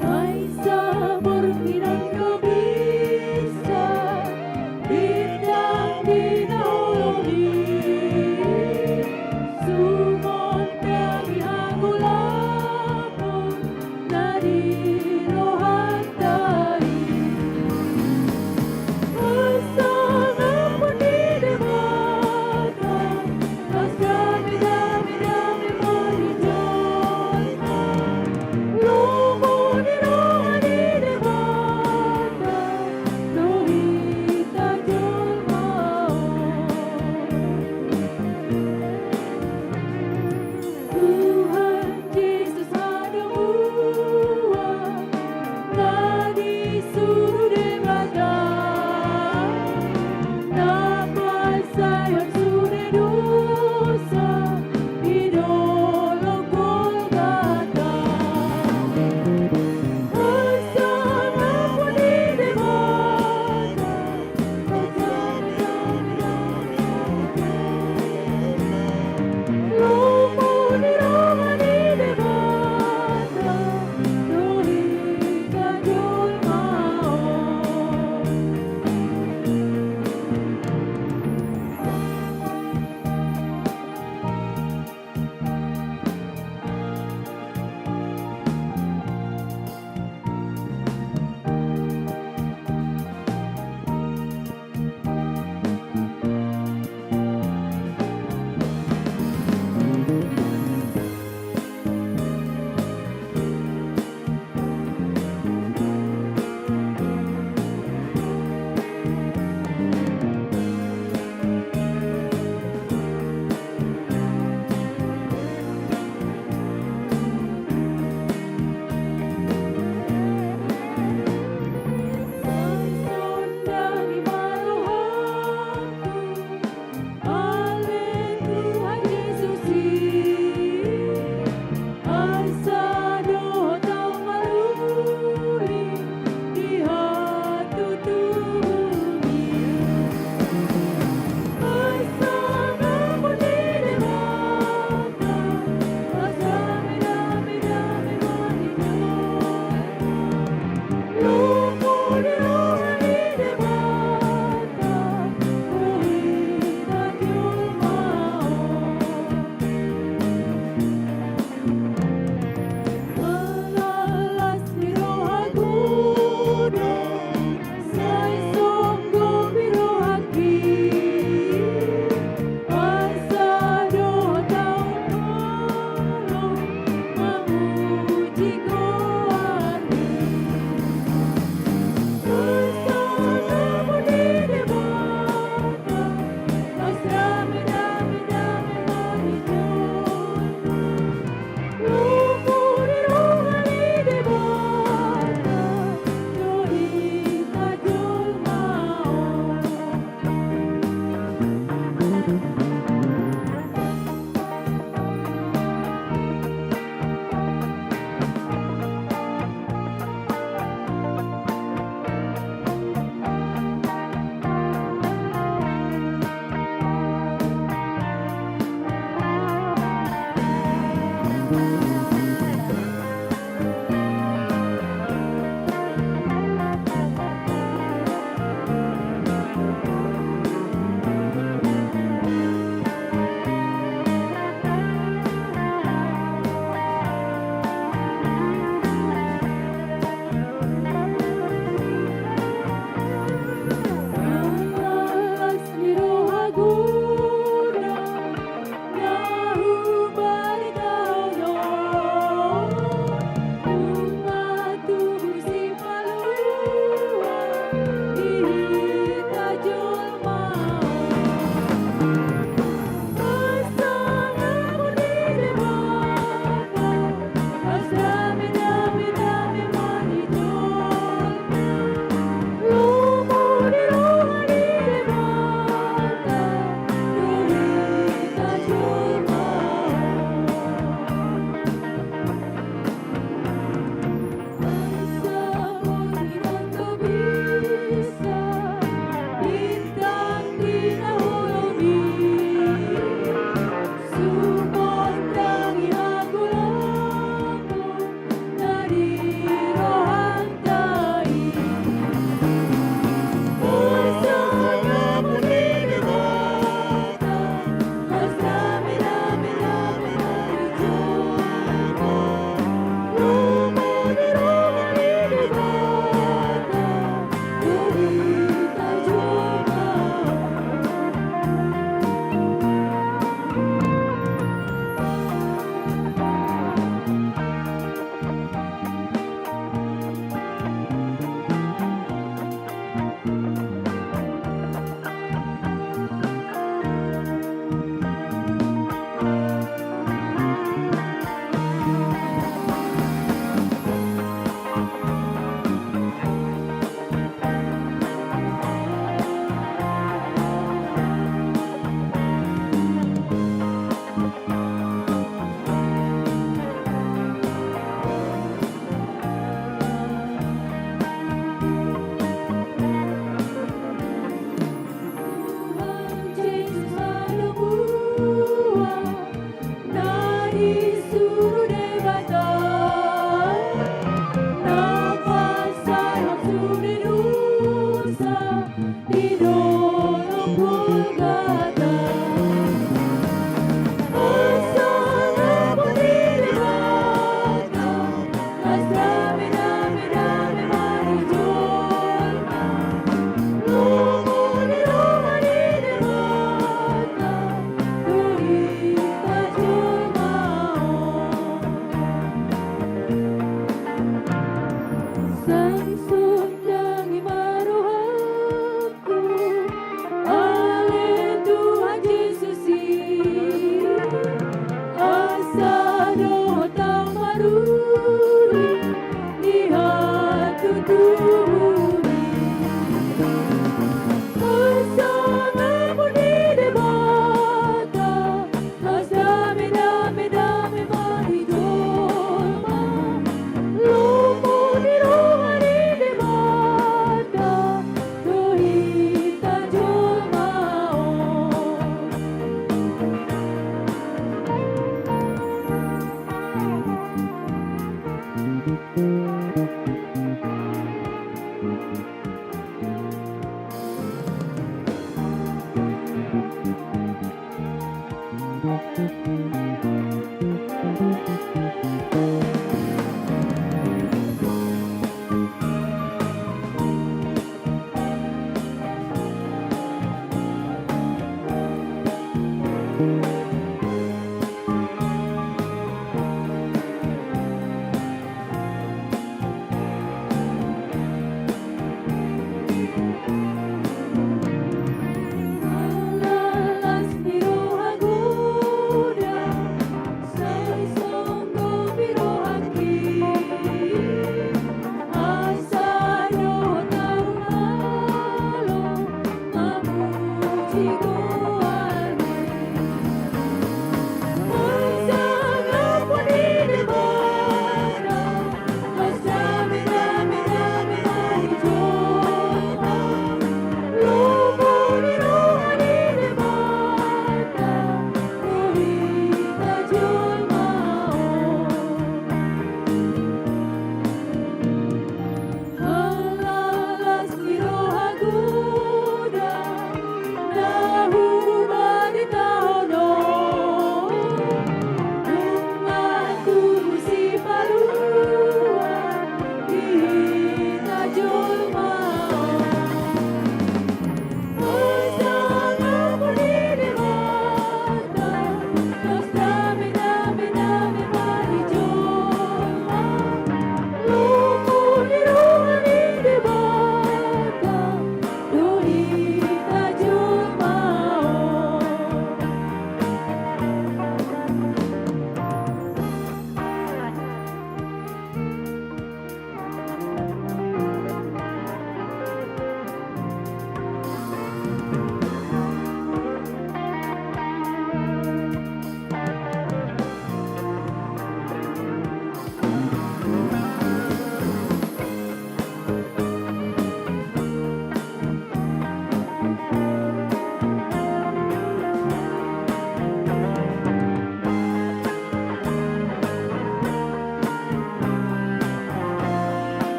Maisa borngin angka bisa, bintang di na olo ni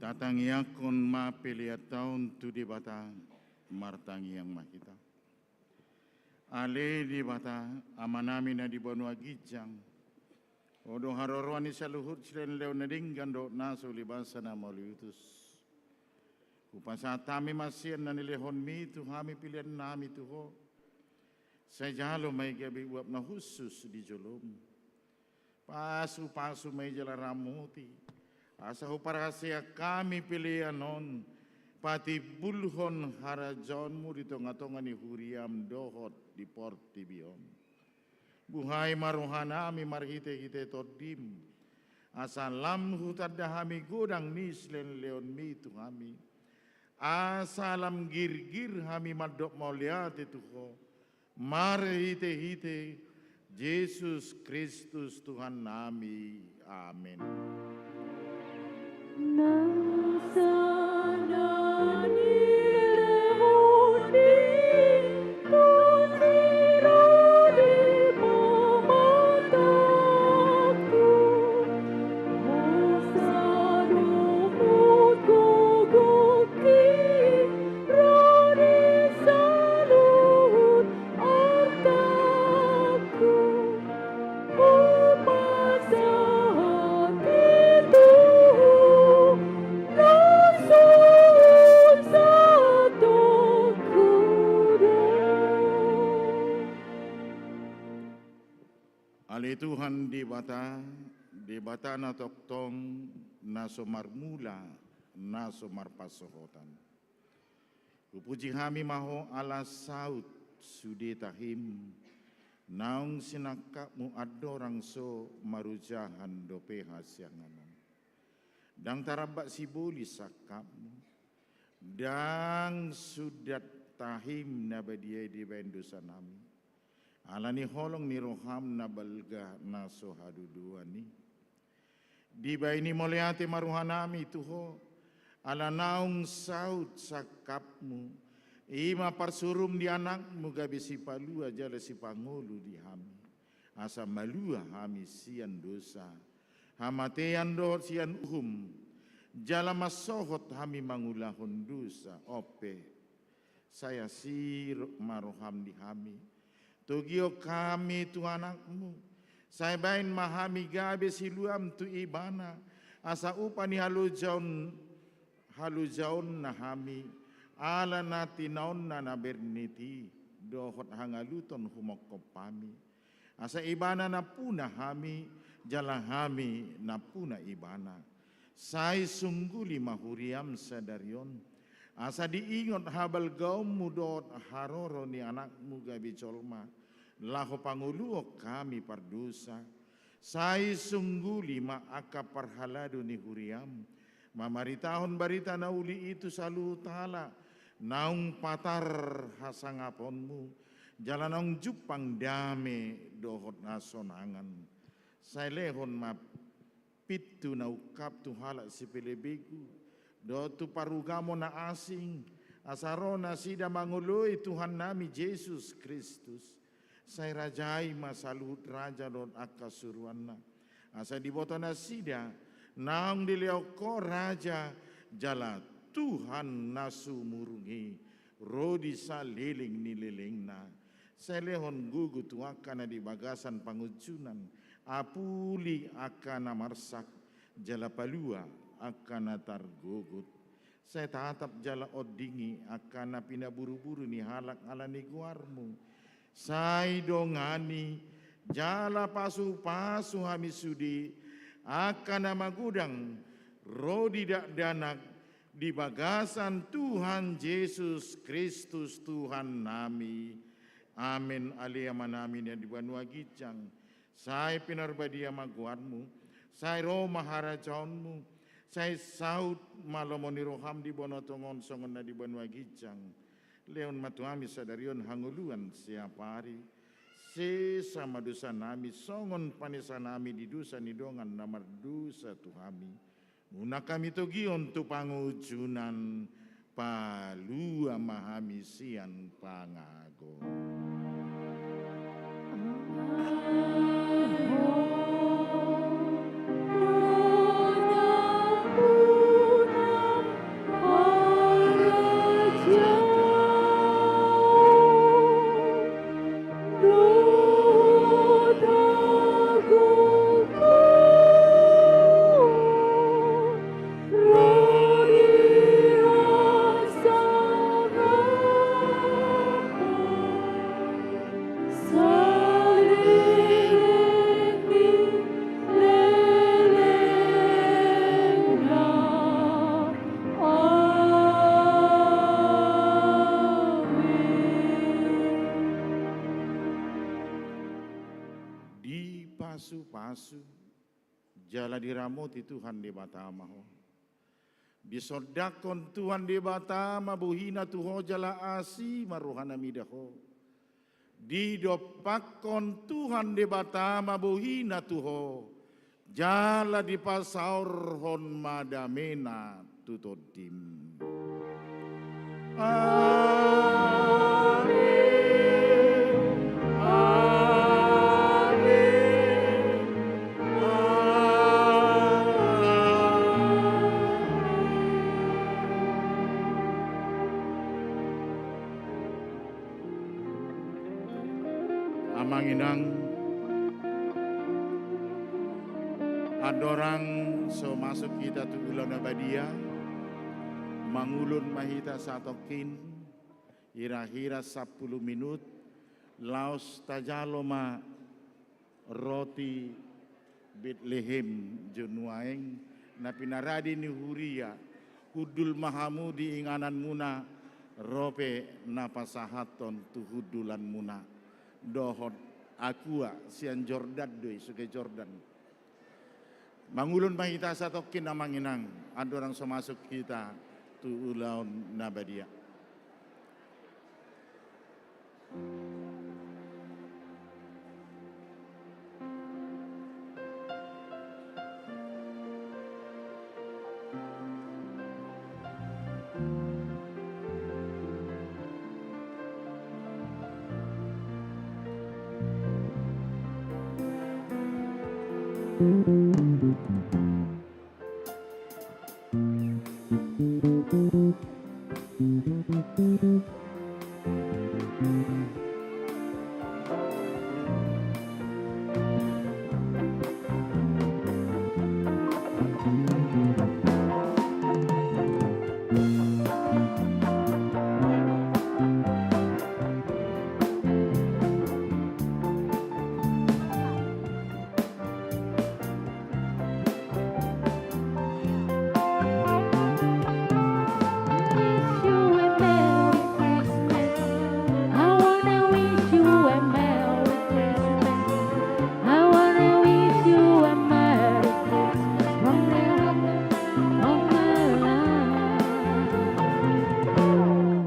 Tatangiangkon ma peleanta on tu Debata. Martangiang ma hita. Ale Debata, Amanami na di banua ginjang, Ho do haroroan ni saluhut sileonleon na denggan dohot na so ulibasa na mauliutus. Hupasahat hami ma sian na nilehonMi tu hami peleannami tu Ho. Sai jalo ma i gabe uap na hushus di joloM. Pasupasu ma i jala ramoti, asa huparhaseang hami pelean on patimbulhon harajaonMu di tongatonga ni huriaM dohot di portibi on. Buhai ma rohanami marhitehite TondiM, asa lam hutanda hami godang ni sileonleonMi tu hami, asa lam girgir hami mandok mauliate tu Ho, marhitehite Jesus Kristus Tuhannami. Amen. Ale Tuhan Debata, Debata na tongtong, na so marmula, na so marpansohotan. Hupuji hami ma Ho ala saut sude tahim, naung sinangkapMu andorang so marojahan dope hasiangan on. Ndang tarambak sibolis sangkapMu, ndang sundat tahim na badia i dibahen dosanami. Ala ni holong ni rohaM na balga na so hadodoan i. Dibahen i mauliate ma rohanami tu Ho, ala naung saut sangkapMu, i ma parsuruM di AnakMu gabe sipalua jala sipangolu di hami. Asa malua hami sian dosa, hamatean dohot sian uhum, jala mansohot hami mangulahon dosa. On pe, sai asi ma rohaM di hami. Togihon hami tu AnakMu, sai bahen ma hami gabe siluaM tu Ibana, asa upa ni halojaon, halojaonna hami, ala na tinaonna na bernit i, dohot hangaluton humongkop hami. Asa Ibana nampuna hami, jala hami nampuna Ibana. Sai sungguli ma huriaM sadari on, asa diingot habalgaonMu dohot haroro ni AnakMu gabe jolma, laho pangoluhon hami pardosa. Sai sungguli ma angka parhalado ni huriaM, mamaritahon barita na uli i tu saluhut halak, naung patar hasangaponMu, jala naung jumpang dame dohot hasonangan. Sai lehon ma pintu na ungkap tu halak sipelebegu, dohot tu parugamo na asing, asa ro nasida mangoloi Tuhannami Jesus Kristus. Sai rajai ma saluhut raja dohot angka suruanna. Asa diboto nasida, naung dilehon Ho raja, jala Tuhan na sumurung i, ro di saleleng ni lelengna. Sai lehon gogo tu angka na di bagasan pangunjunan, apuli angka na marsak, jala palua angka na targogot. Sai tatap jala ondingi angka na pinaburuburu ni halak ala ni goarMu. Sai dongani jala pasupasu hami sude, angka na magodang ro di dakdanak, di bagasan Tuhan Jesus Kristus Tuhannami. Amen. Ale Amanami na di banua ginjang, sai pinarbadia ma goarMu, sai ro ma harajaonMu, sai saut ma lomo ni rohaM di banua tonga on songon na di banua ginjang. Lehon ma tu hami sadari on hangoluan siapari. Sesa ma dosanami songon panesanami di dosa ni dongan na mardosa tu hami. Unang hami togihon tu pangunjunan, palua ma hami sian pangago. pasu, jala diramoti Tuhan Debata ma ho. Disondangkon Tuhan Debata ma bohina tu ho jala asi ma rohana mida ho. Didompakkon Tuhan Debata ma bohina tu ho, jala dipasaorhon ma damena tu tondim. Amen. Amen. Amen. Amang inang, andorang so masuk hita tu ulaon na badia, mangulon ma hita satongkin, hira-hira sampulu minut, laos tajalo ma roti Betlehem jo nuaeng, na pinarade ni huria, hundul ma hamu di ingananmuna, ro pe na pasahathon tu hundulanmuna. Dohot aqua, sian Jordan do i, Sungai Jordan. Mangulon ma hita satongkin amang inang, andorang so masuk hita tu ulaon na badia.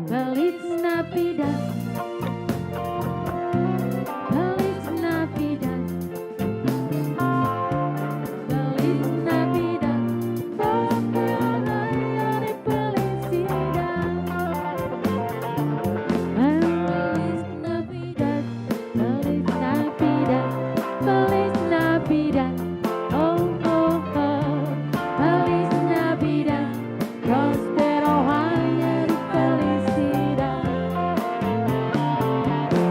Feliz Navidad. Feliz Navidad. Feliz Navidad. Próspero año y felicidad. Feliz Navidad. Feliz Navidad. Feliz Navidad. Oh, oh, oh. Feliz Navidad. Próspero año y felicidad.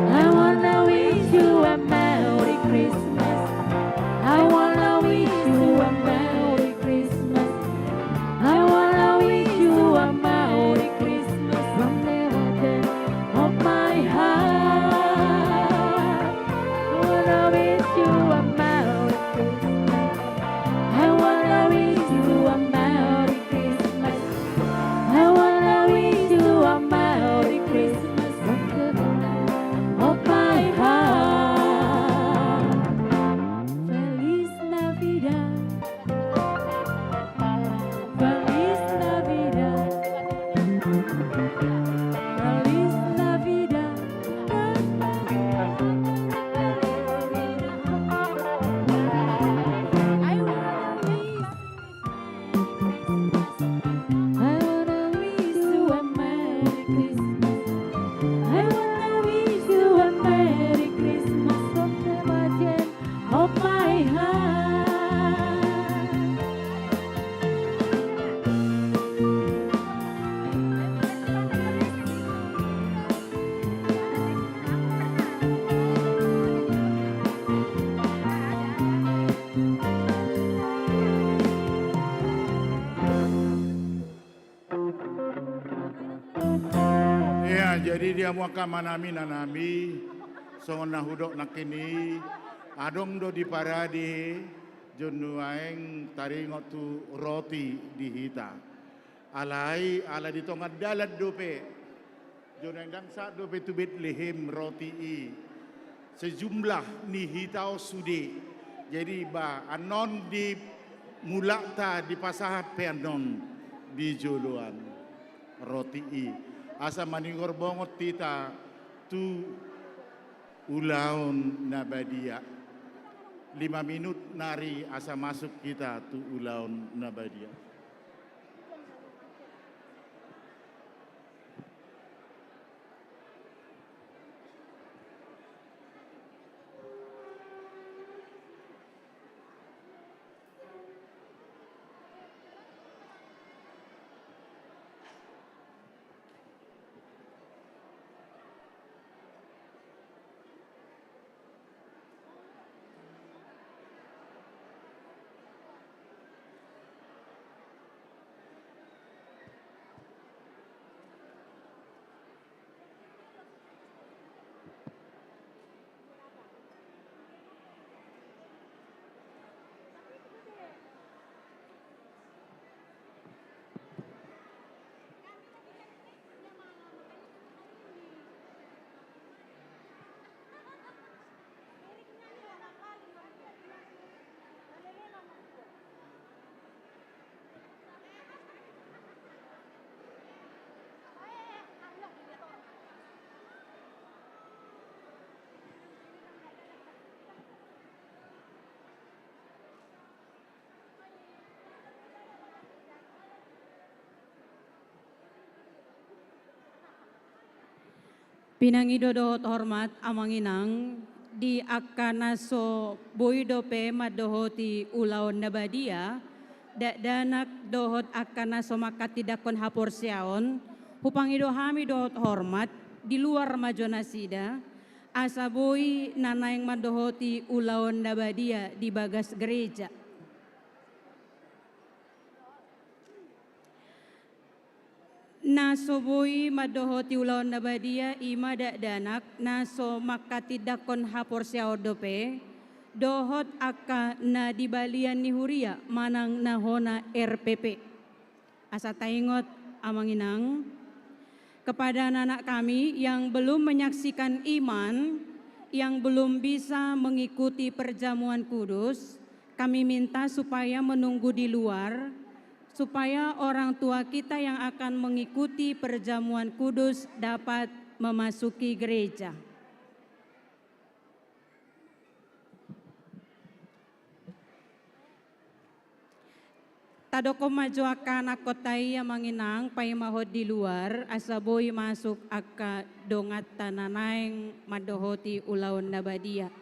I wanna wish you a Merry Christmas. I wanna wish you a Merry Christmas. I wanna wish you a Merry Christmas from the bottom of my heart. I wanna wish you a Merry Christmas. I wanna wish you a Merry Christmas. I wanna wish you a Merry Christmas from the bottom of my heart. Feliz Navidad. Feliz Navidad. Feliz Navidad. I wanna wish I wanna wish you a Merry Christmas. I wanna wish you a Merry Christmas from the bottom of my heart. Ia, jadi di hamu angka amanami, inanami, songon na hudok nangkin i, adong do diparade jo nuaeng taringot tu roti di hita. Alai, ala di tonga dalan dope, jo nuaeng ndang sahat dope tu Betlehem roti i. Sejumlah ni hita on sude Jadi ba annon di mulakta dipasahat pe annon di joloan roti i, asa manigor bongot hita tu ulaon na badia. Lima minut nari asa masuk hita tu ulaon na badia. Pinangido dohot hormat, amang inang, di angka na so boi dope mandohoti ulaon na badia, dakdanak dohot angka na so manghatindanghon haporseaon, hupangido hami dohot hormat, di luar ma jo nasida, asa boi na naeng mandohoti ulaon na badia di bagas gereja. Na so boi mandohoti ulaon na badia i ma dakdanak na so manghatindanghon haporseaon dope, dohot angka na di balian ni huria manang na hona R P P. Asa taingot, amang inang, kepada anak-anak kami yang belum menyaksikan iman, yang belum bisa mengikuti perjamuan kudus, kami minta supaya menunggu di luar, supaya orang tua kita yang akan mengikuti perjamuan kudus dapat memasuki gereja. Tadokhon ma jo angka anakhonta i, amang inang, paimahon di luar, asa boi masuk angka donganta na naeng mandohoti ulaon na badia.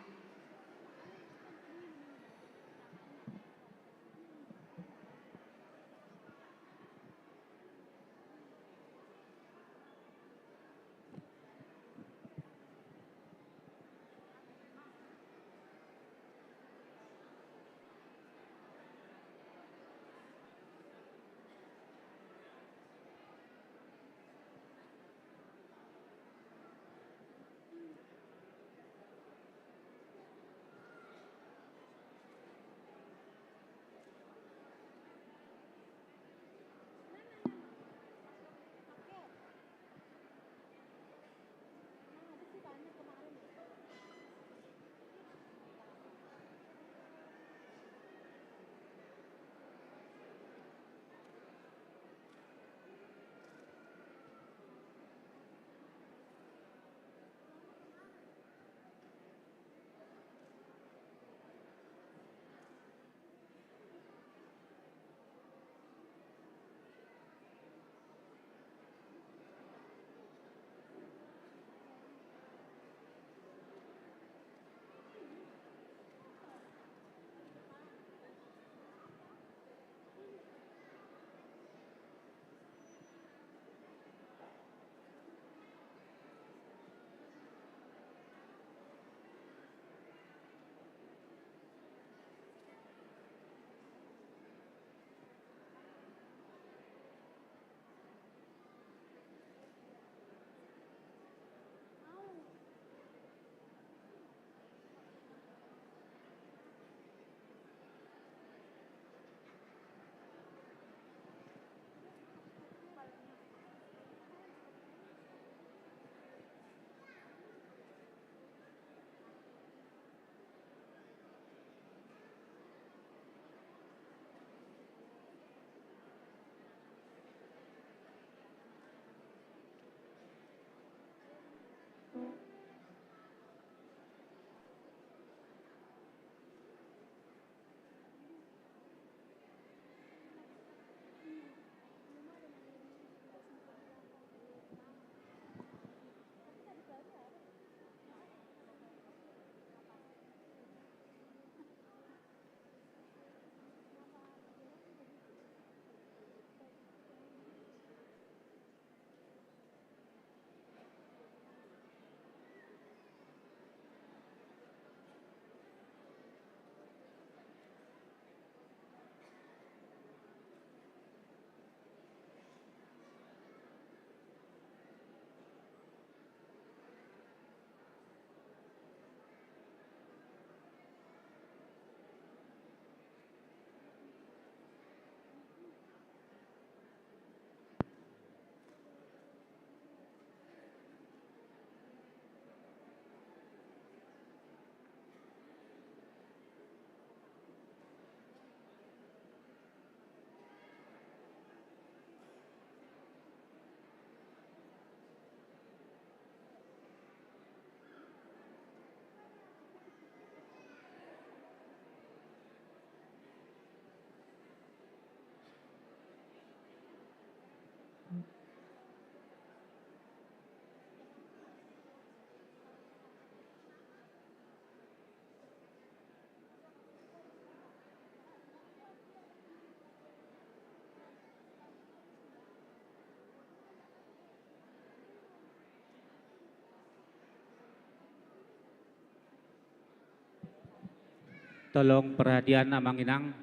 Tolong perhatian Amang Inang,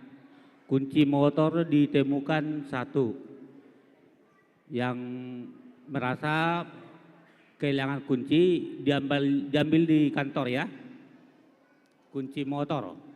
kunci motor ditemukan satu. Yang merasa kehilangan kunci, diambil, diambil di kantor ya. Kunci motor.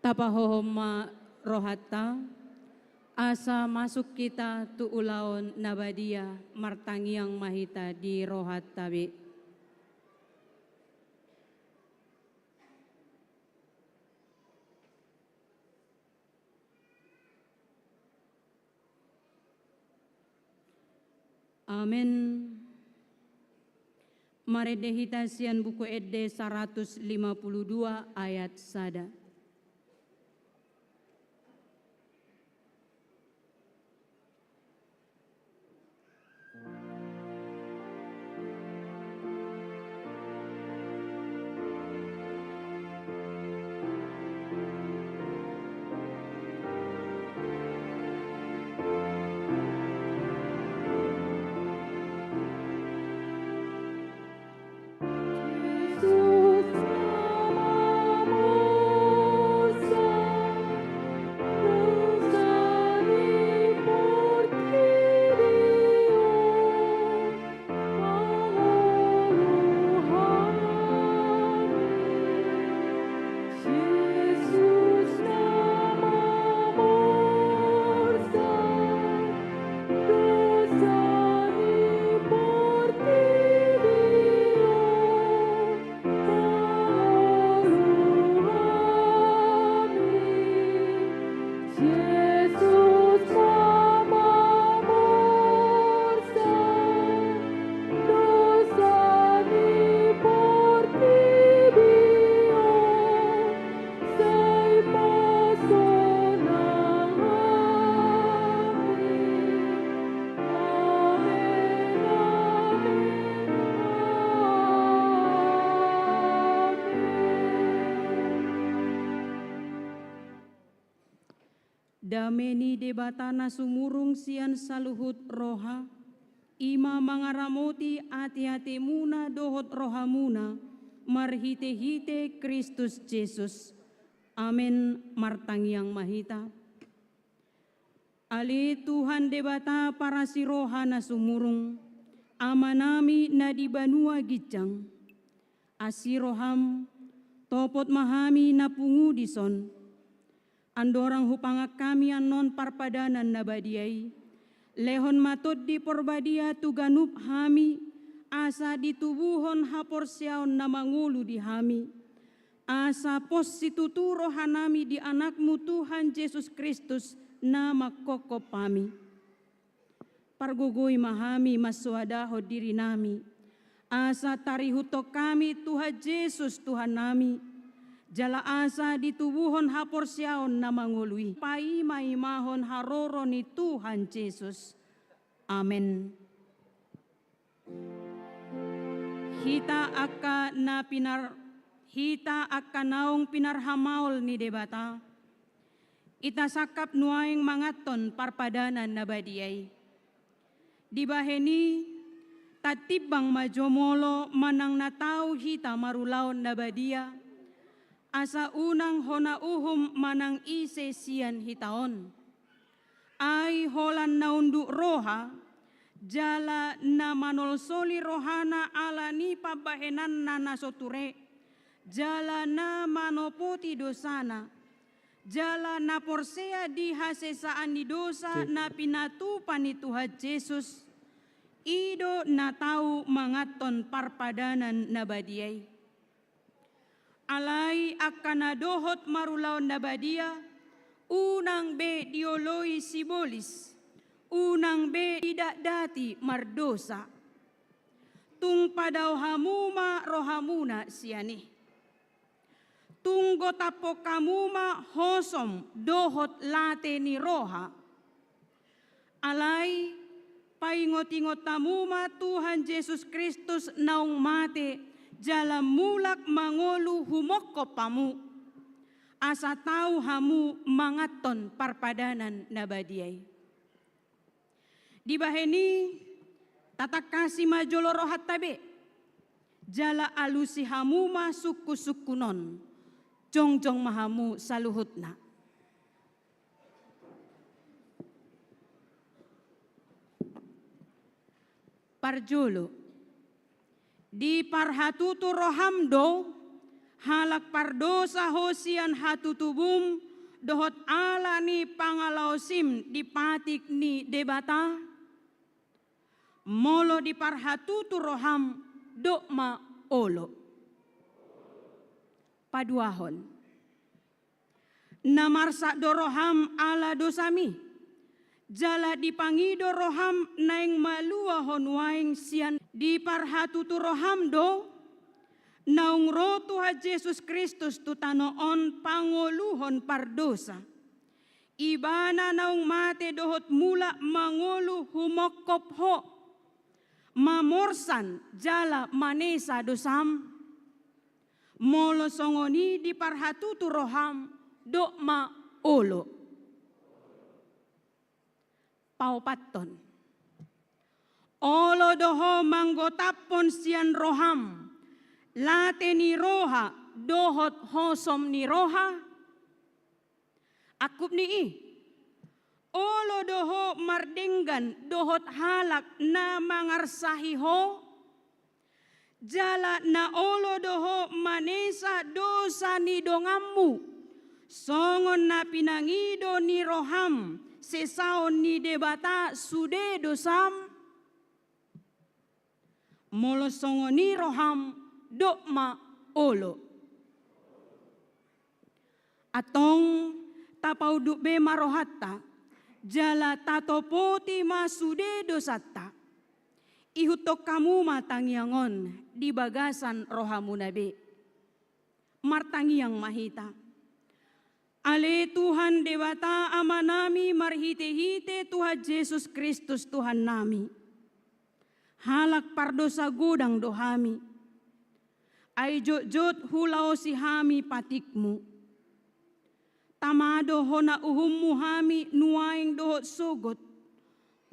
Tapahohom ma rohanta, asa masuk hita tu ulaon na badia, martangiang ma hita di rohanta be. Amen. Marende hita sian Buku Ende saratus lima pulu dua ayat sada. Dame ni Debata na sumurung sian saluhut roha, i ma mangaramoti ateatemuna dohot rohamuna marhitehite Kristus Jesus. Amen. Martangiang ma hita. Ale Tuhan Debata parasiroha na sumurung, Amanami na di banua ginjang, asi roham, topot ma hami na pungu dison. Andorang hupangan hami annon parpadanan na badia i, lehon ma Tondi Porbadia tu ganup hami, asa ditubuhon haporseaon na mangolu di hami, asa pos situtu rohanami di Anakmu Tuhan Jesus Kristus na manghophop hami. Pargogoi ma hami mansoadahon dirinami, asa tarihuthon hami Tuhan Jesus Tuhannami, jala asa ditubuhon haporseaon na mangolu i, paimaimahon haroro ni Tuhan Jesus. Amen. Hita angka na pinar-, hita angka naung pinarhamaol ni Debata, hita sangkap nuaeng manganhon parpadanan na badia i. Dibahen i, tatimbang ma jo molo manang na tau hita marulaon na badia, asa unang hona uhum manang ise sian hita on. Ai holan na unduk roha, jala na manolsoli rohana ala ni pambahenanna na so ture, jala na manopoti dosana, jala na porsea di hasesaan ni dosa na pinatupa ni Tuhan Jesus, i do na tau manganhon parpadanan na badia i. Alai angka na dohot marulaon na badia, unang be dioloi sibolis, unang be didatdati mardosa. Tung padao hamu ma rohamuna sian i. Tung gotaphon hamu ma hosom dohot late ni roha. Alai, paingotingot hamu ma Tuhan Jesus Kristus naung mate, jala mulak mangolu humongkop hamu, asa tau hamu manganhon parpadanan na badia i. Dibahen i, tatangkasi ma jolo rohanta be, jala alusi hamu ma sungkunsungkun on, jongjong ma hamu saluhutna. Parjolo, diparhatutu roham do, halak pardosa ho sian hatutubum, dohot ala ni pangalaosim di patik ni Debata? Molo diparhatutu roham, dok ma olo. Paduahon. Na marsak do roham ala dosami, jala dipangido roham naeng malua ho nuaeng sian, diparhatutu roham do, naung ro Tuhan Jesus Kristus tu tano on pangoluhon pardosa. Ibana naung mate dohot mulak mangolu humongkop ho, mamorsan jala manesa dosam. Molo songon i diparhatutu roham, dok ma olo. Paopathon. Olo do ho manggotaphon sian roham late ni roha dohot hosom ni roha? Angkup ni i, olo do ho mardenggan dohot halak na mangarsahi ho? Jala na olo do ho manesa dosa ni donganmu, songon na pinangido ni roham sesaon ni Debata sude dosam? Molo songon i roham, dok ma olo. Antong, tapaunduk be ma rohanta, jala tatopoti ma sude dosanta. Ihuthon hamu ma tangiang on di bagasan rohamuna be. Martangiang ma hita. Ale Tuhan Debata Amanami marhitehite Tuhan Jesus Kristus Tuhannami. Halak pardosa godang do hami. Ai jotjot hulaosi hami patikmu. Tama do hona uhummu hami nuaeng dohot sogot,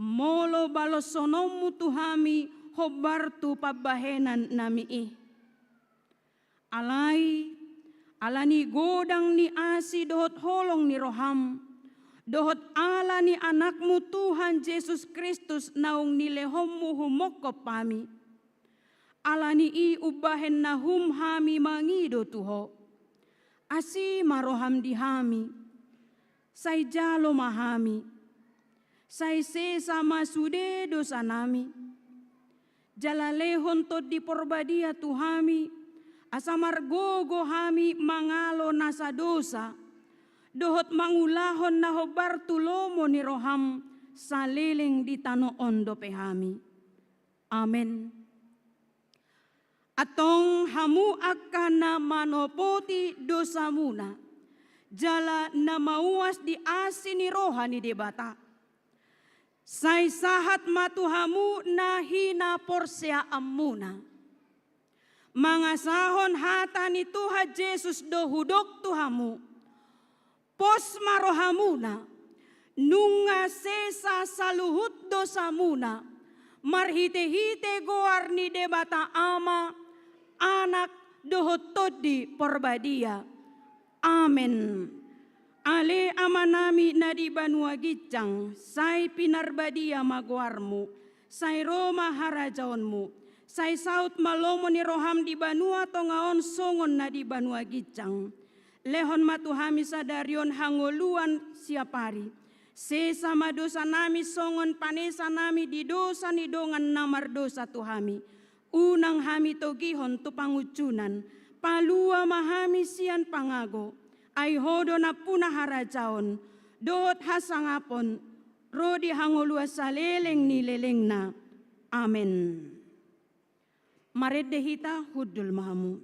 molo baloshononmu tu hami hombar tu pambahenan nami i. Alai, ala ni godang ni asi dohot holong ni roham, dohot ala ni Anakmu Tuhan Jesus Kristus naung nilehonmu humongkop hami. Ala ni i umbahen nahum hami mangido tu Ho. Asi ma roham di hami. Sai jalo ma hami. Sai sesa ma sude dosanami. Jala lehon Tondi Porbadia tu hami, asa margogo hami mangalo nasa dosa, dohot mangulahon na hombar tu lomo ni roham saleleng di tano on dope hami. Amen. Antong hamu angka na manopoti dosamuna, jala na mauas di asi ni roha ni Debata. Sai sahat ma tu hamu na hinaporseaanmuna. Mangasahon hata ni Tuhan Jesus do hudok tu hamu. Pos ma rohamuna, nunga sesa saluhut dosamuna, marhite-hite goar ni Debata Ama, Anak, dohot Tondi Porbadia. Amen. Ale Amanami na di banua ginjang, sai pinarbadia ma goarmu, sai ro ma harajaonmu, sai saut ma lomo ni roham di banua tonga on songon na di banua ginjang. Lehon ma tu hami sadari on hangoluan siapari. Sesa ma dosanami songon panesanami di dosa ni dongan na mardosa tu hami. Unang hami togihon tu pangunjunan, palua ma hami sian pangago, ai Ho do nampuna harajaon, dohot hasangapon, ro di hangoluan saleleng ni lelengna. Amen. Marende hita, hundul ma hamu.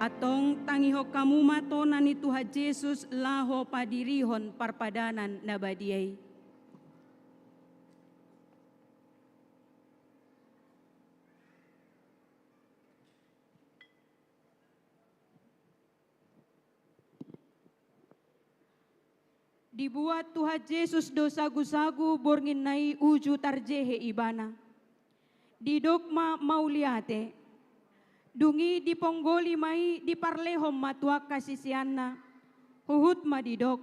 Antong tangihon hamu ma tona ni Tuhan Jesus laho padirihon parpadanan na badia i. Dibuat Tuhan Jesus do sagu-sagu borngin na i uju tarjehe ibana. Didok ma mauliate. Dung i diponggoli ma i diparlehon ma tu angka siseanna. Huhut ma didok.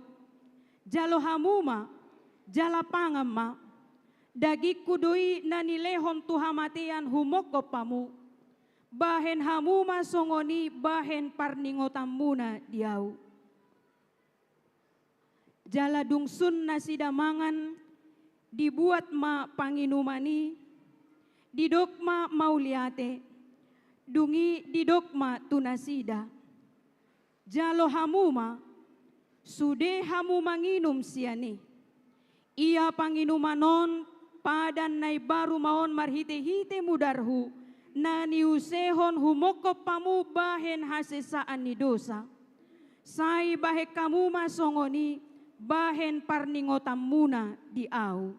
Jalo hamu ma, jala pangan ma. Dagingku do i na nilehon tu hamatean humongkop hamu. Bahen hamu ma songon i bahen parningotanmuna di ahu. Jala dung sun nasida mangan, dibuat ma panginuman i, didok ma mauliate, dung i didok ma tu nasida. Jalo hamu ma, sude hamu manginum sian i. Ia panginuman on, padan na imbaru ma on marhite-hite mudarhu, na niusehon humongkop hamu bahen hasesaan ni dosa. Sai bahen hamu ma songon i bahen parningotanmuna di ahu.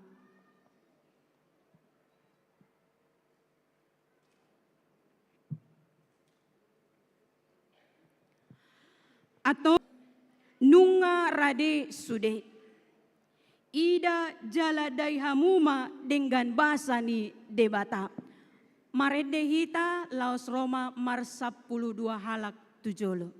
Antong nunga rade sude. Ida jala dai hamu ma denggan basa ni Debata. Marende hita laos ro ma marsampulu dua halak. tu jolo.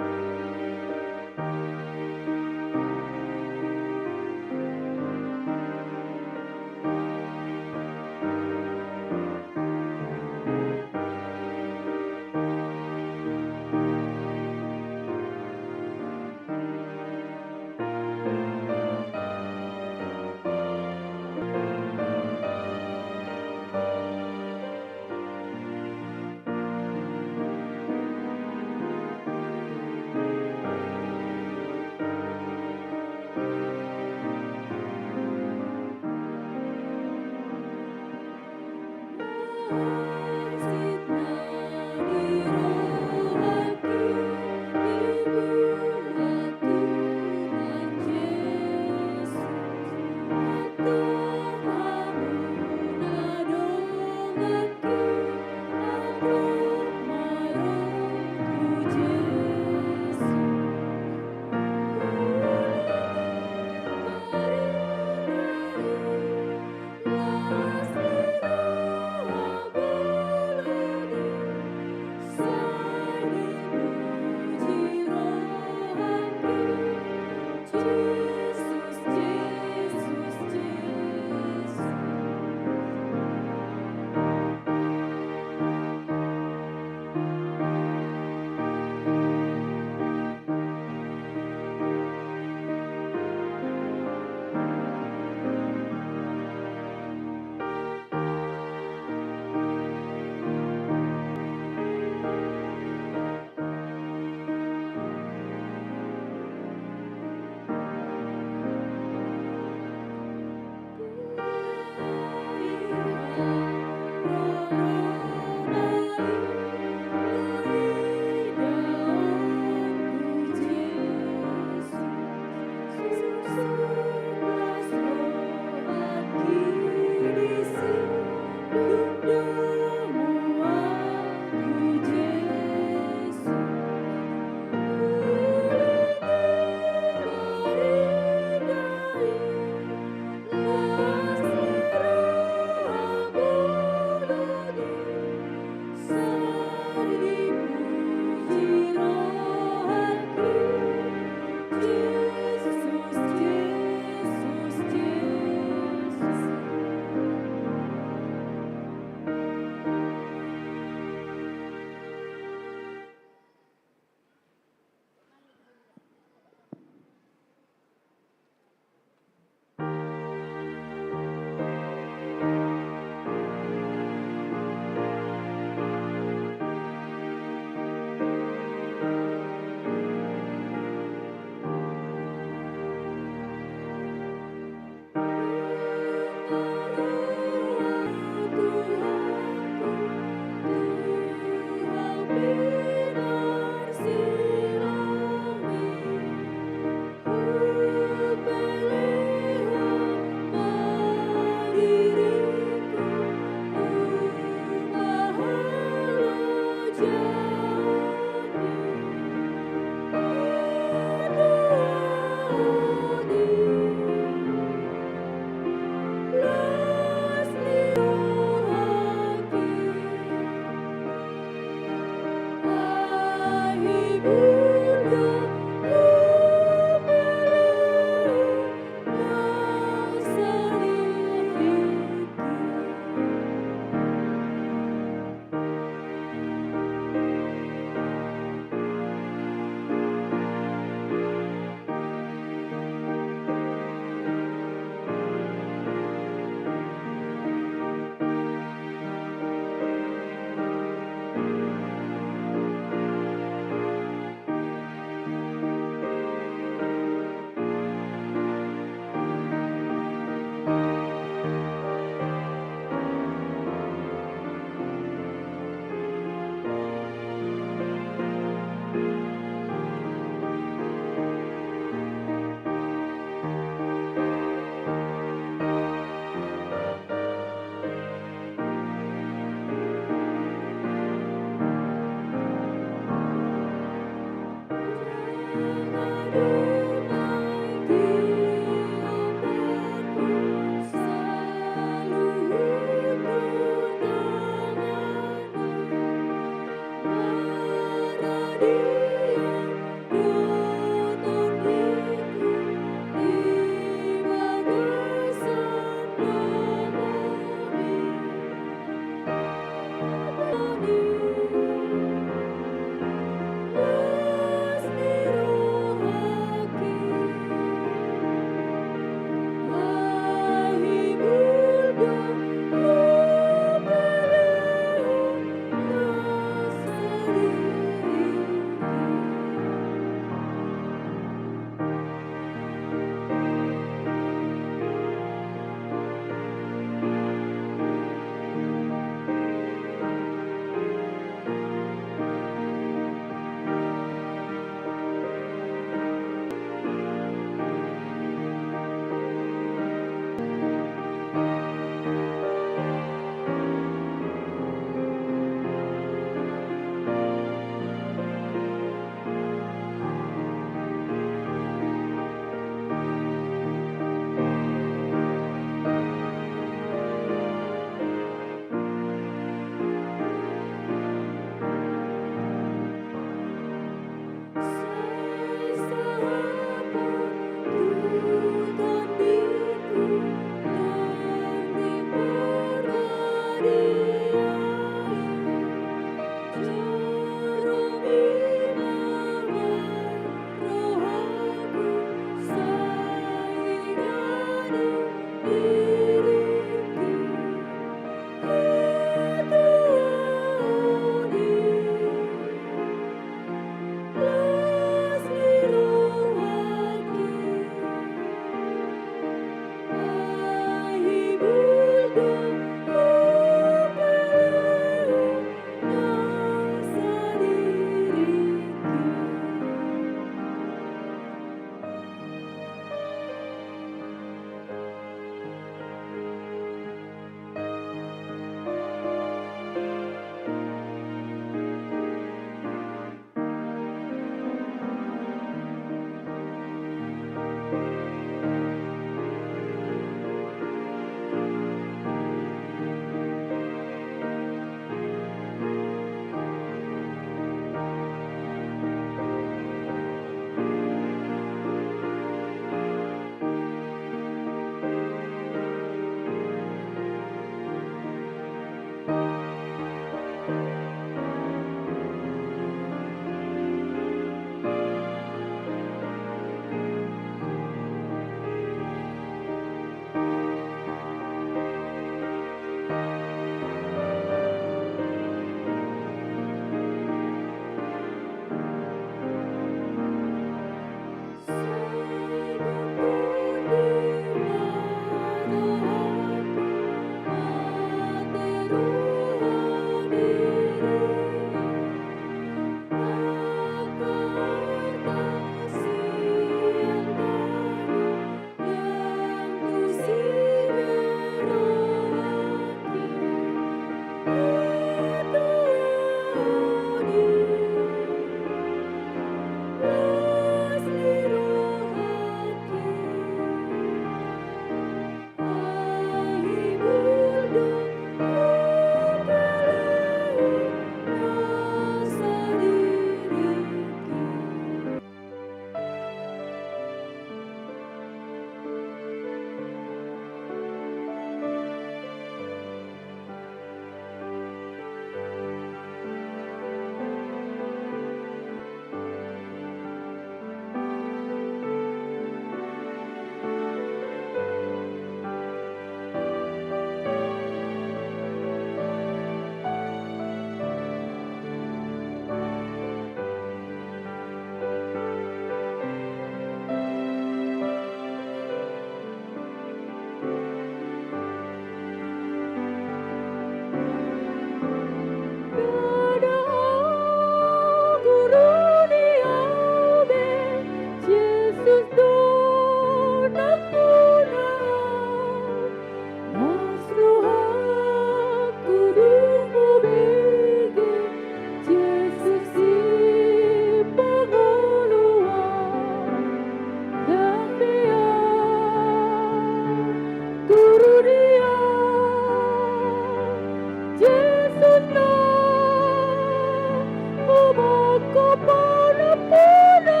Pona-pona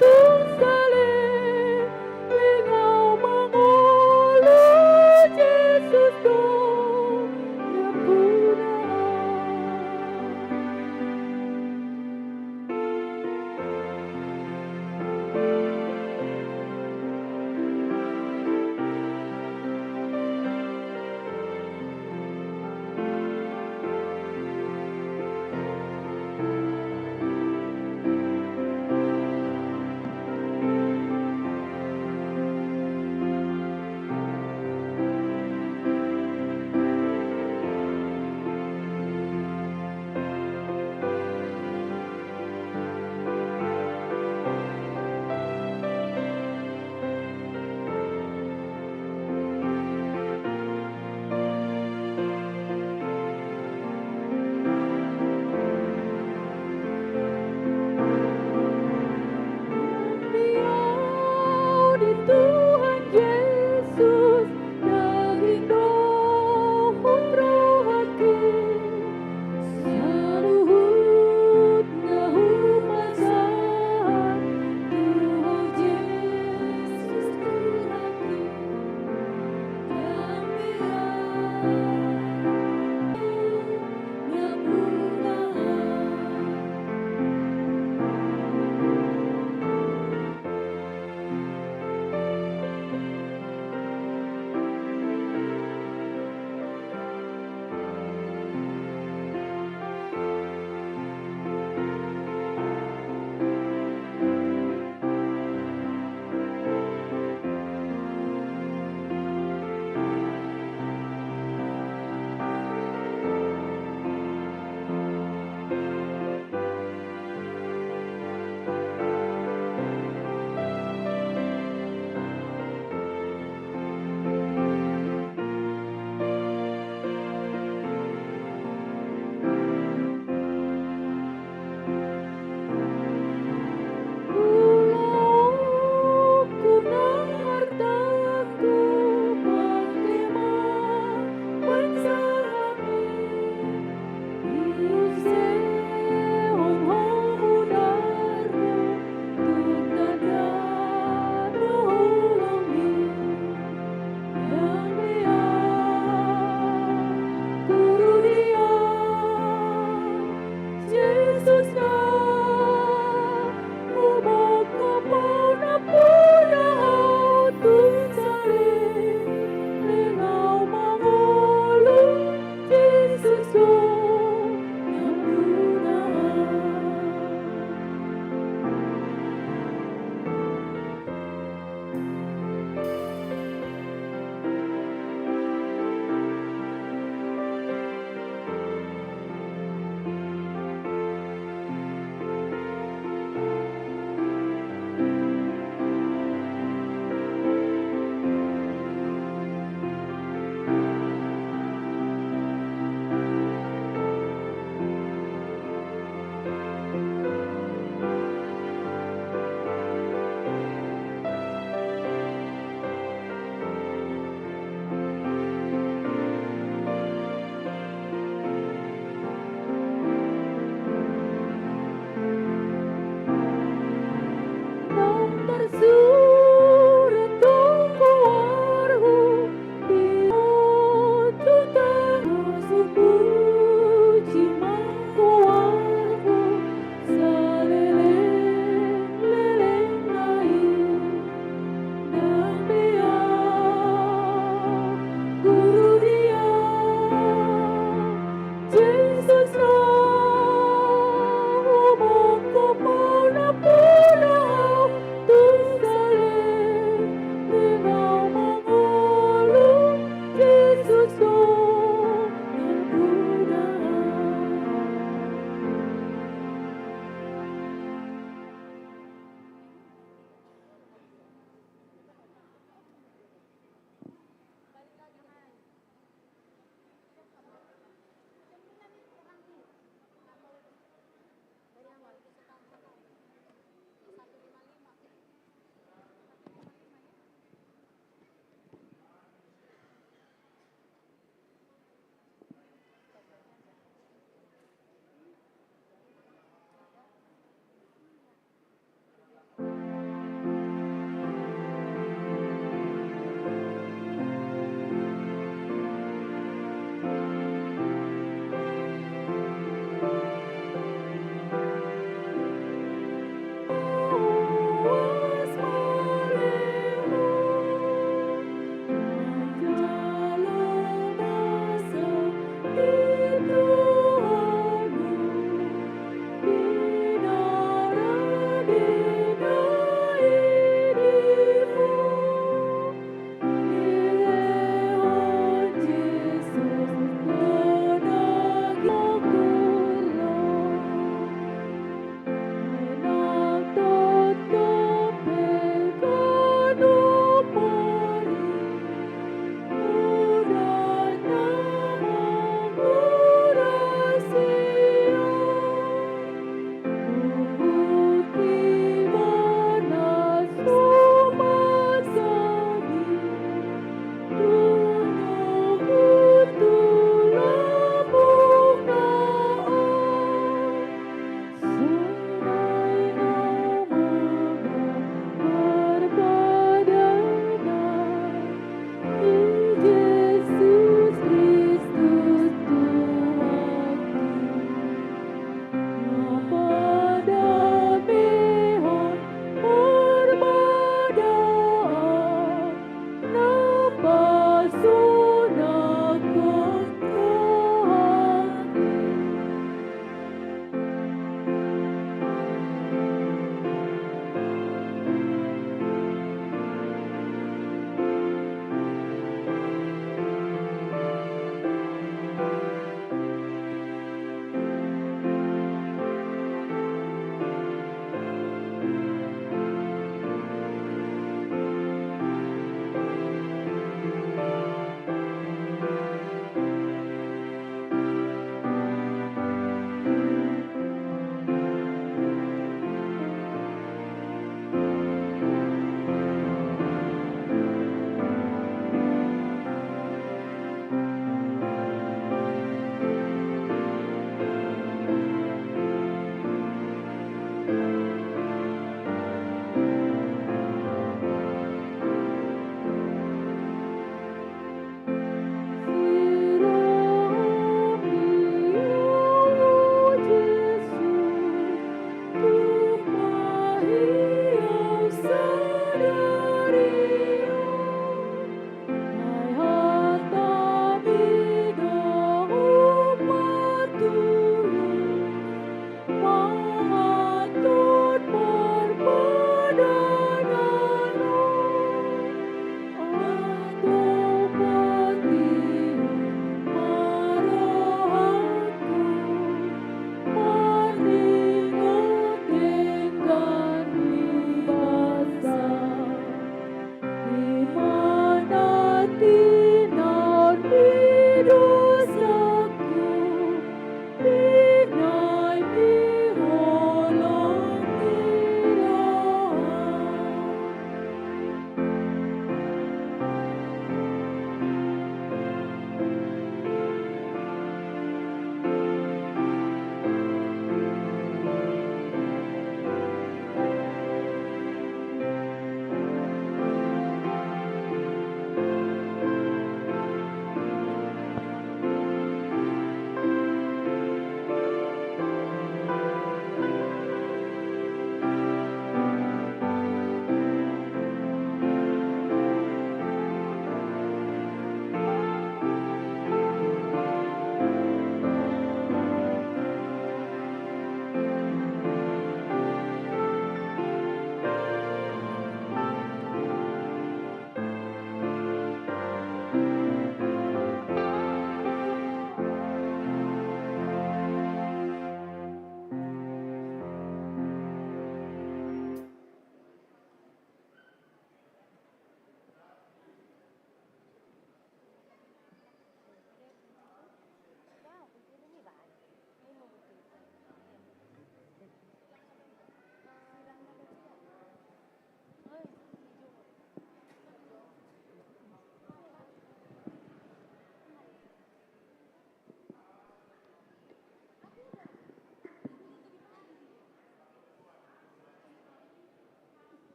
tung saleleng au mangolu, Jesus do nampuna au.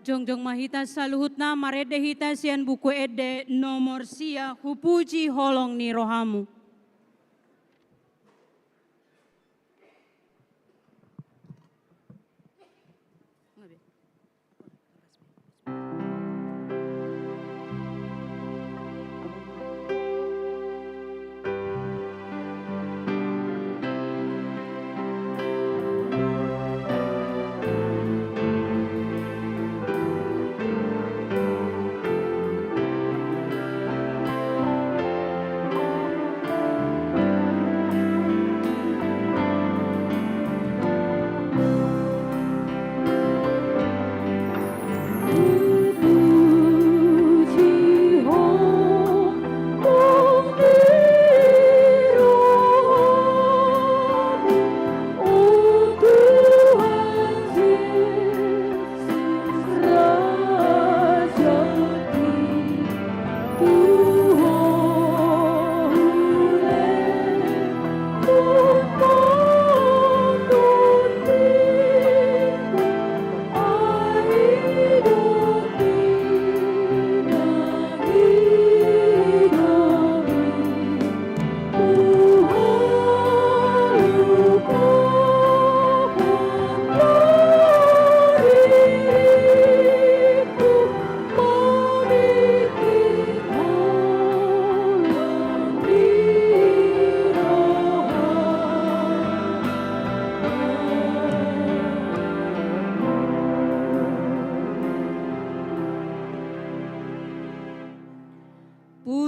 Jongjong ma hita saluhutna, marende hita sian Buku Ende nomor sia, Hupuji Holong ni Rohamu.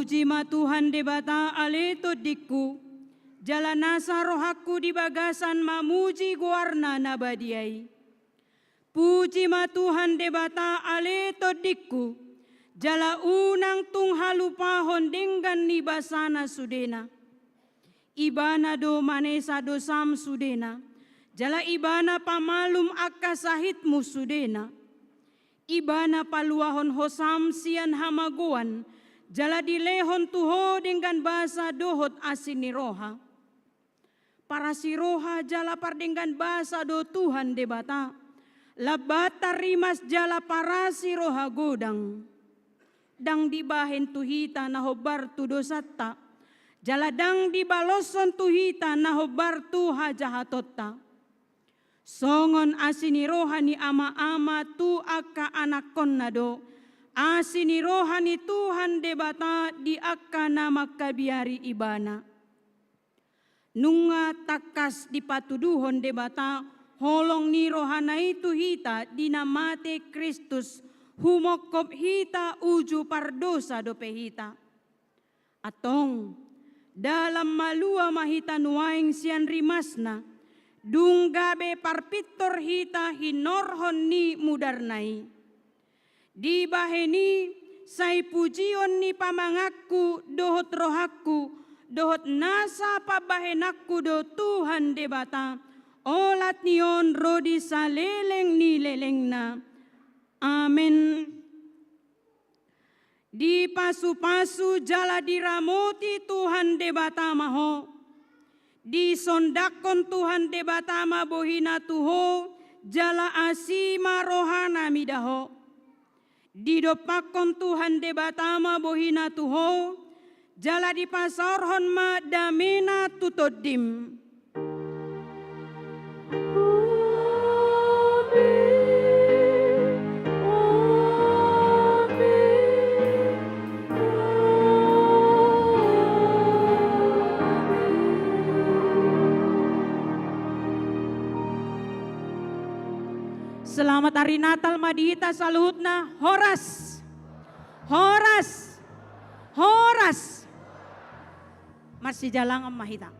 Puji ma Tuhan Debata ale tondingku, jala nasa rohangku di bagasan mamuji goarna na badia i. Puji ma Tuhan Debata ale tondingku, jala unang tung halupahon denggan ni basana sudena. Ibana do manesa dosam sudena, jala Ibana pamalum angka sahitmu sudena. Ibana paluahon hosam sian hamagoan, jala dilehon tu ho denggan basa dohot asi ni roha. Parasi roha jala pardenggan basa do Tuhan Debata. Lam batar rimas jala parasi roha godang. Ndang dibahen tu hita na hombar tu dosanta, jala ndang dibaloshon tu hita na hombar tu hajahatonta. Songon asi ni roha ni ama-ama tu angka anakkonna do asi ni roha ni Tuhan Debata di angka na mangkabiari Ibana. Nunga tangkas dipatuduhon Debata holong ni rohana i tu hita di na mate Kristus, humongkop hita uju pardosa dope hita. Antong, dalam malua ma hita nuaeng sian rimasna, dung gabe parpintor hita hinorhon ni mudarna i. Dibahen i, sai pujion ni pamanganku dohot rohangku, dohot nasa pambahenanku do Tuhan Debata, olat ni on ro di saleleng ni lelengna. Amen. Dipasupasu jala diramoti Tuhan Debata ma ho. Disondanghon Tuhan Debata ma bohina tu ho, jala asi ma rohana mida ho. Didompakhon Tuhan Debata ma bohina tu ho, jala dipasaorhon ma damena tu tondim. Selamat Hari Natal ma di hita saluhutna. Horas. Horas. Horas. Marsijalangan ma hita.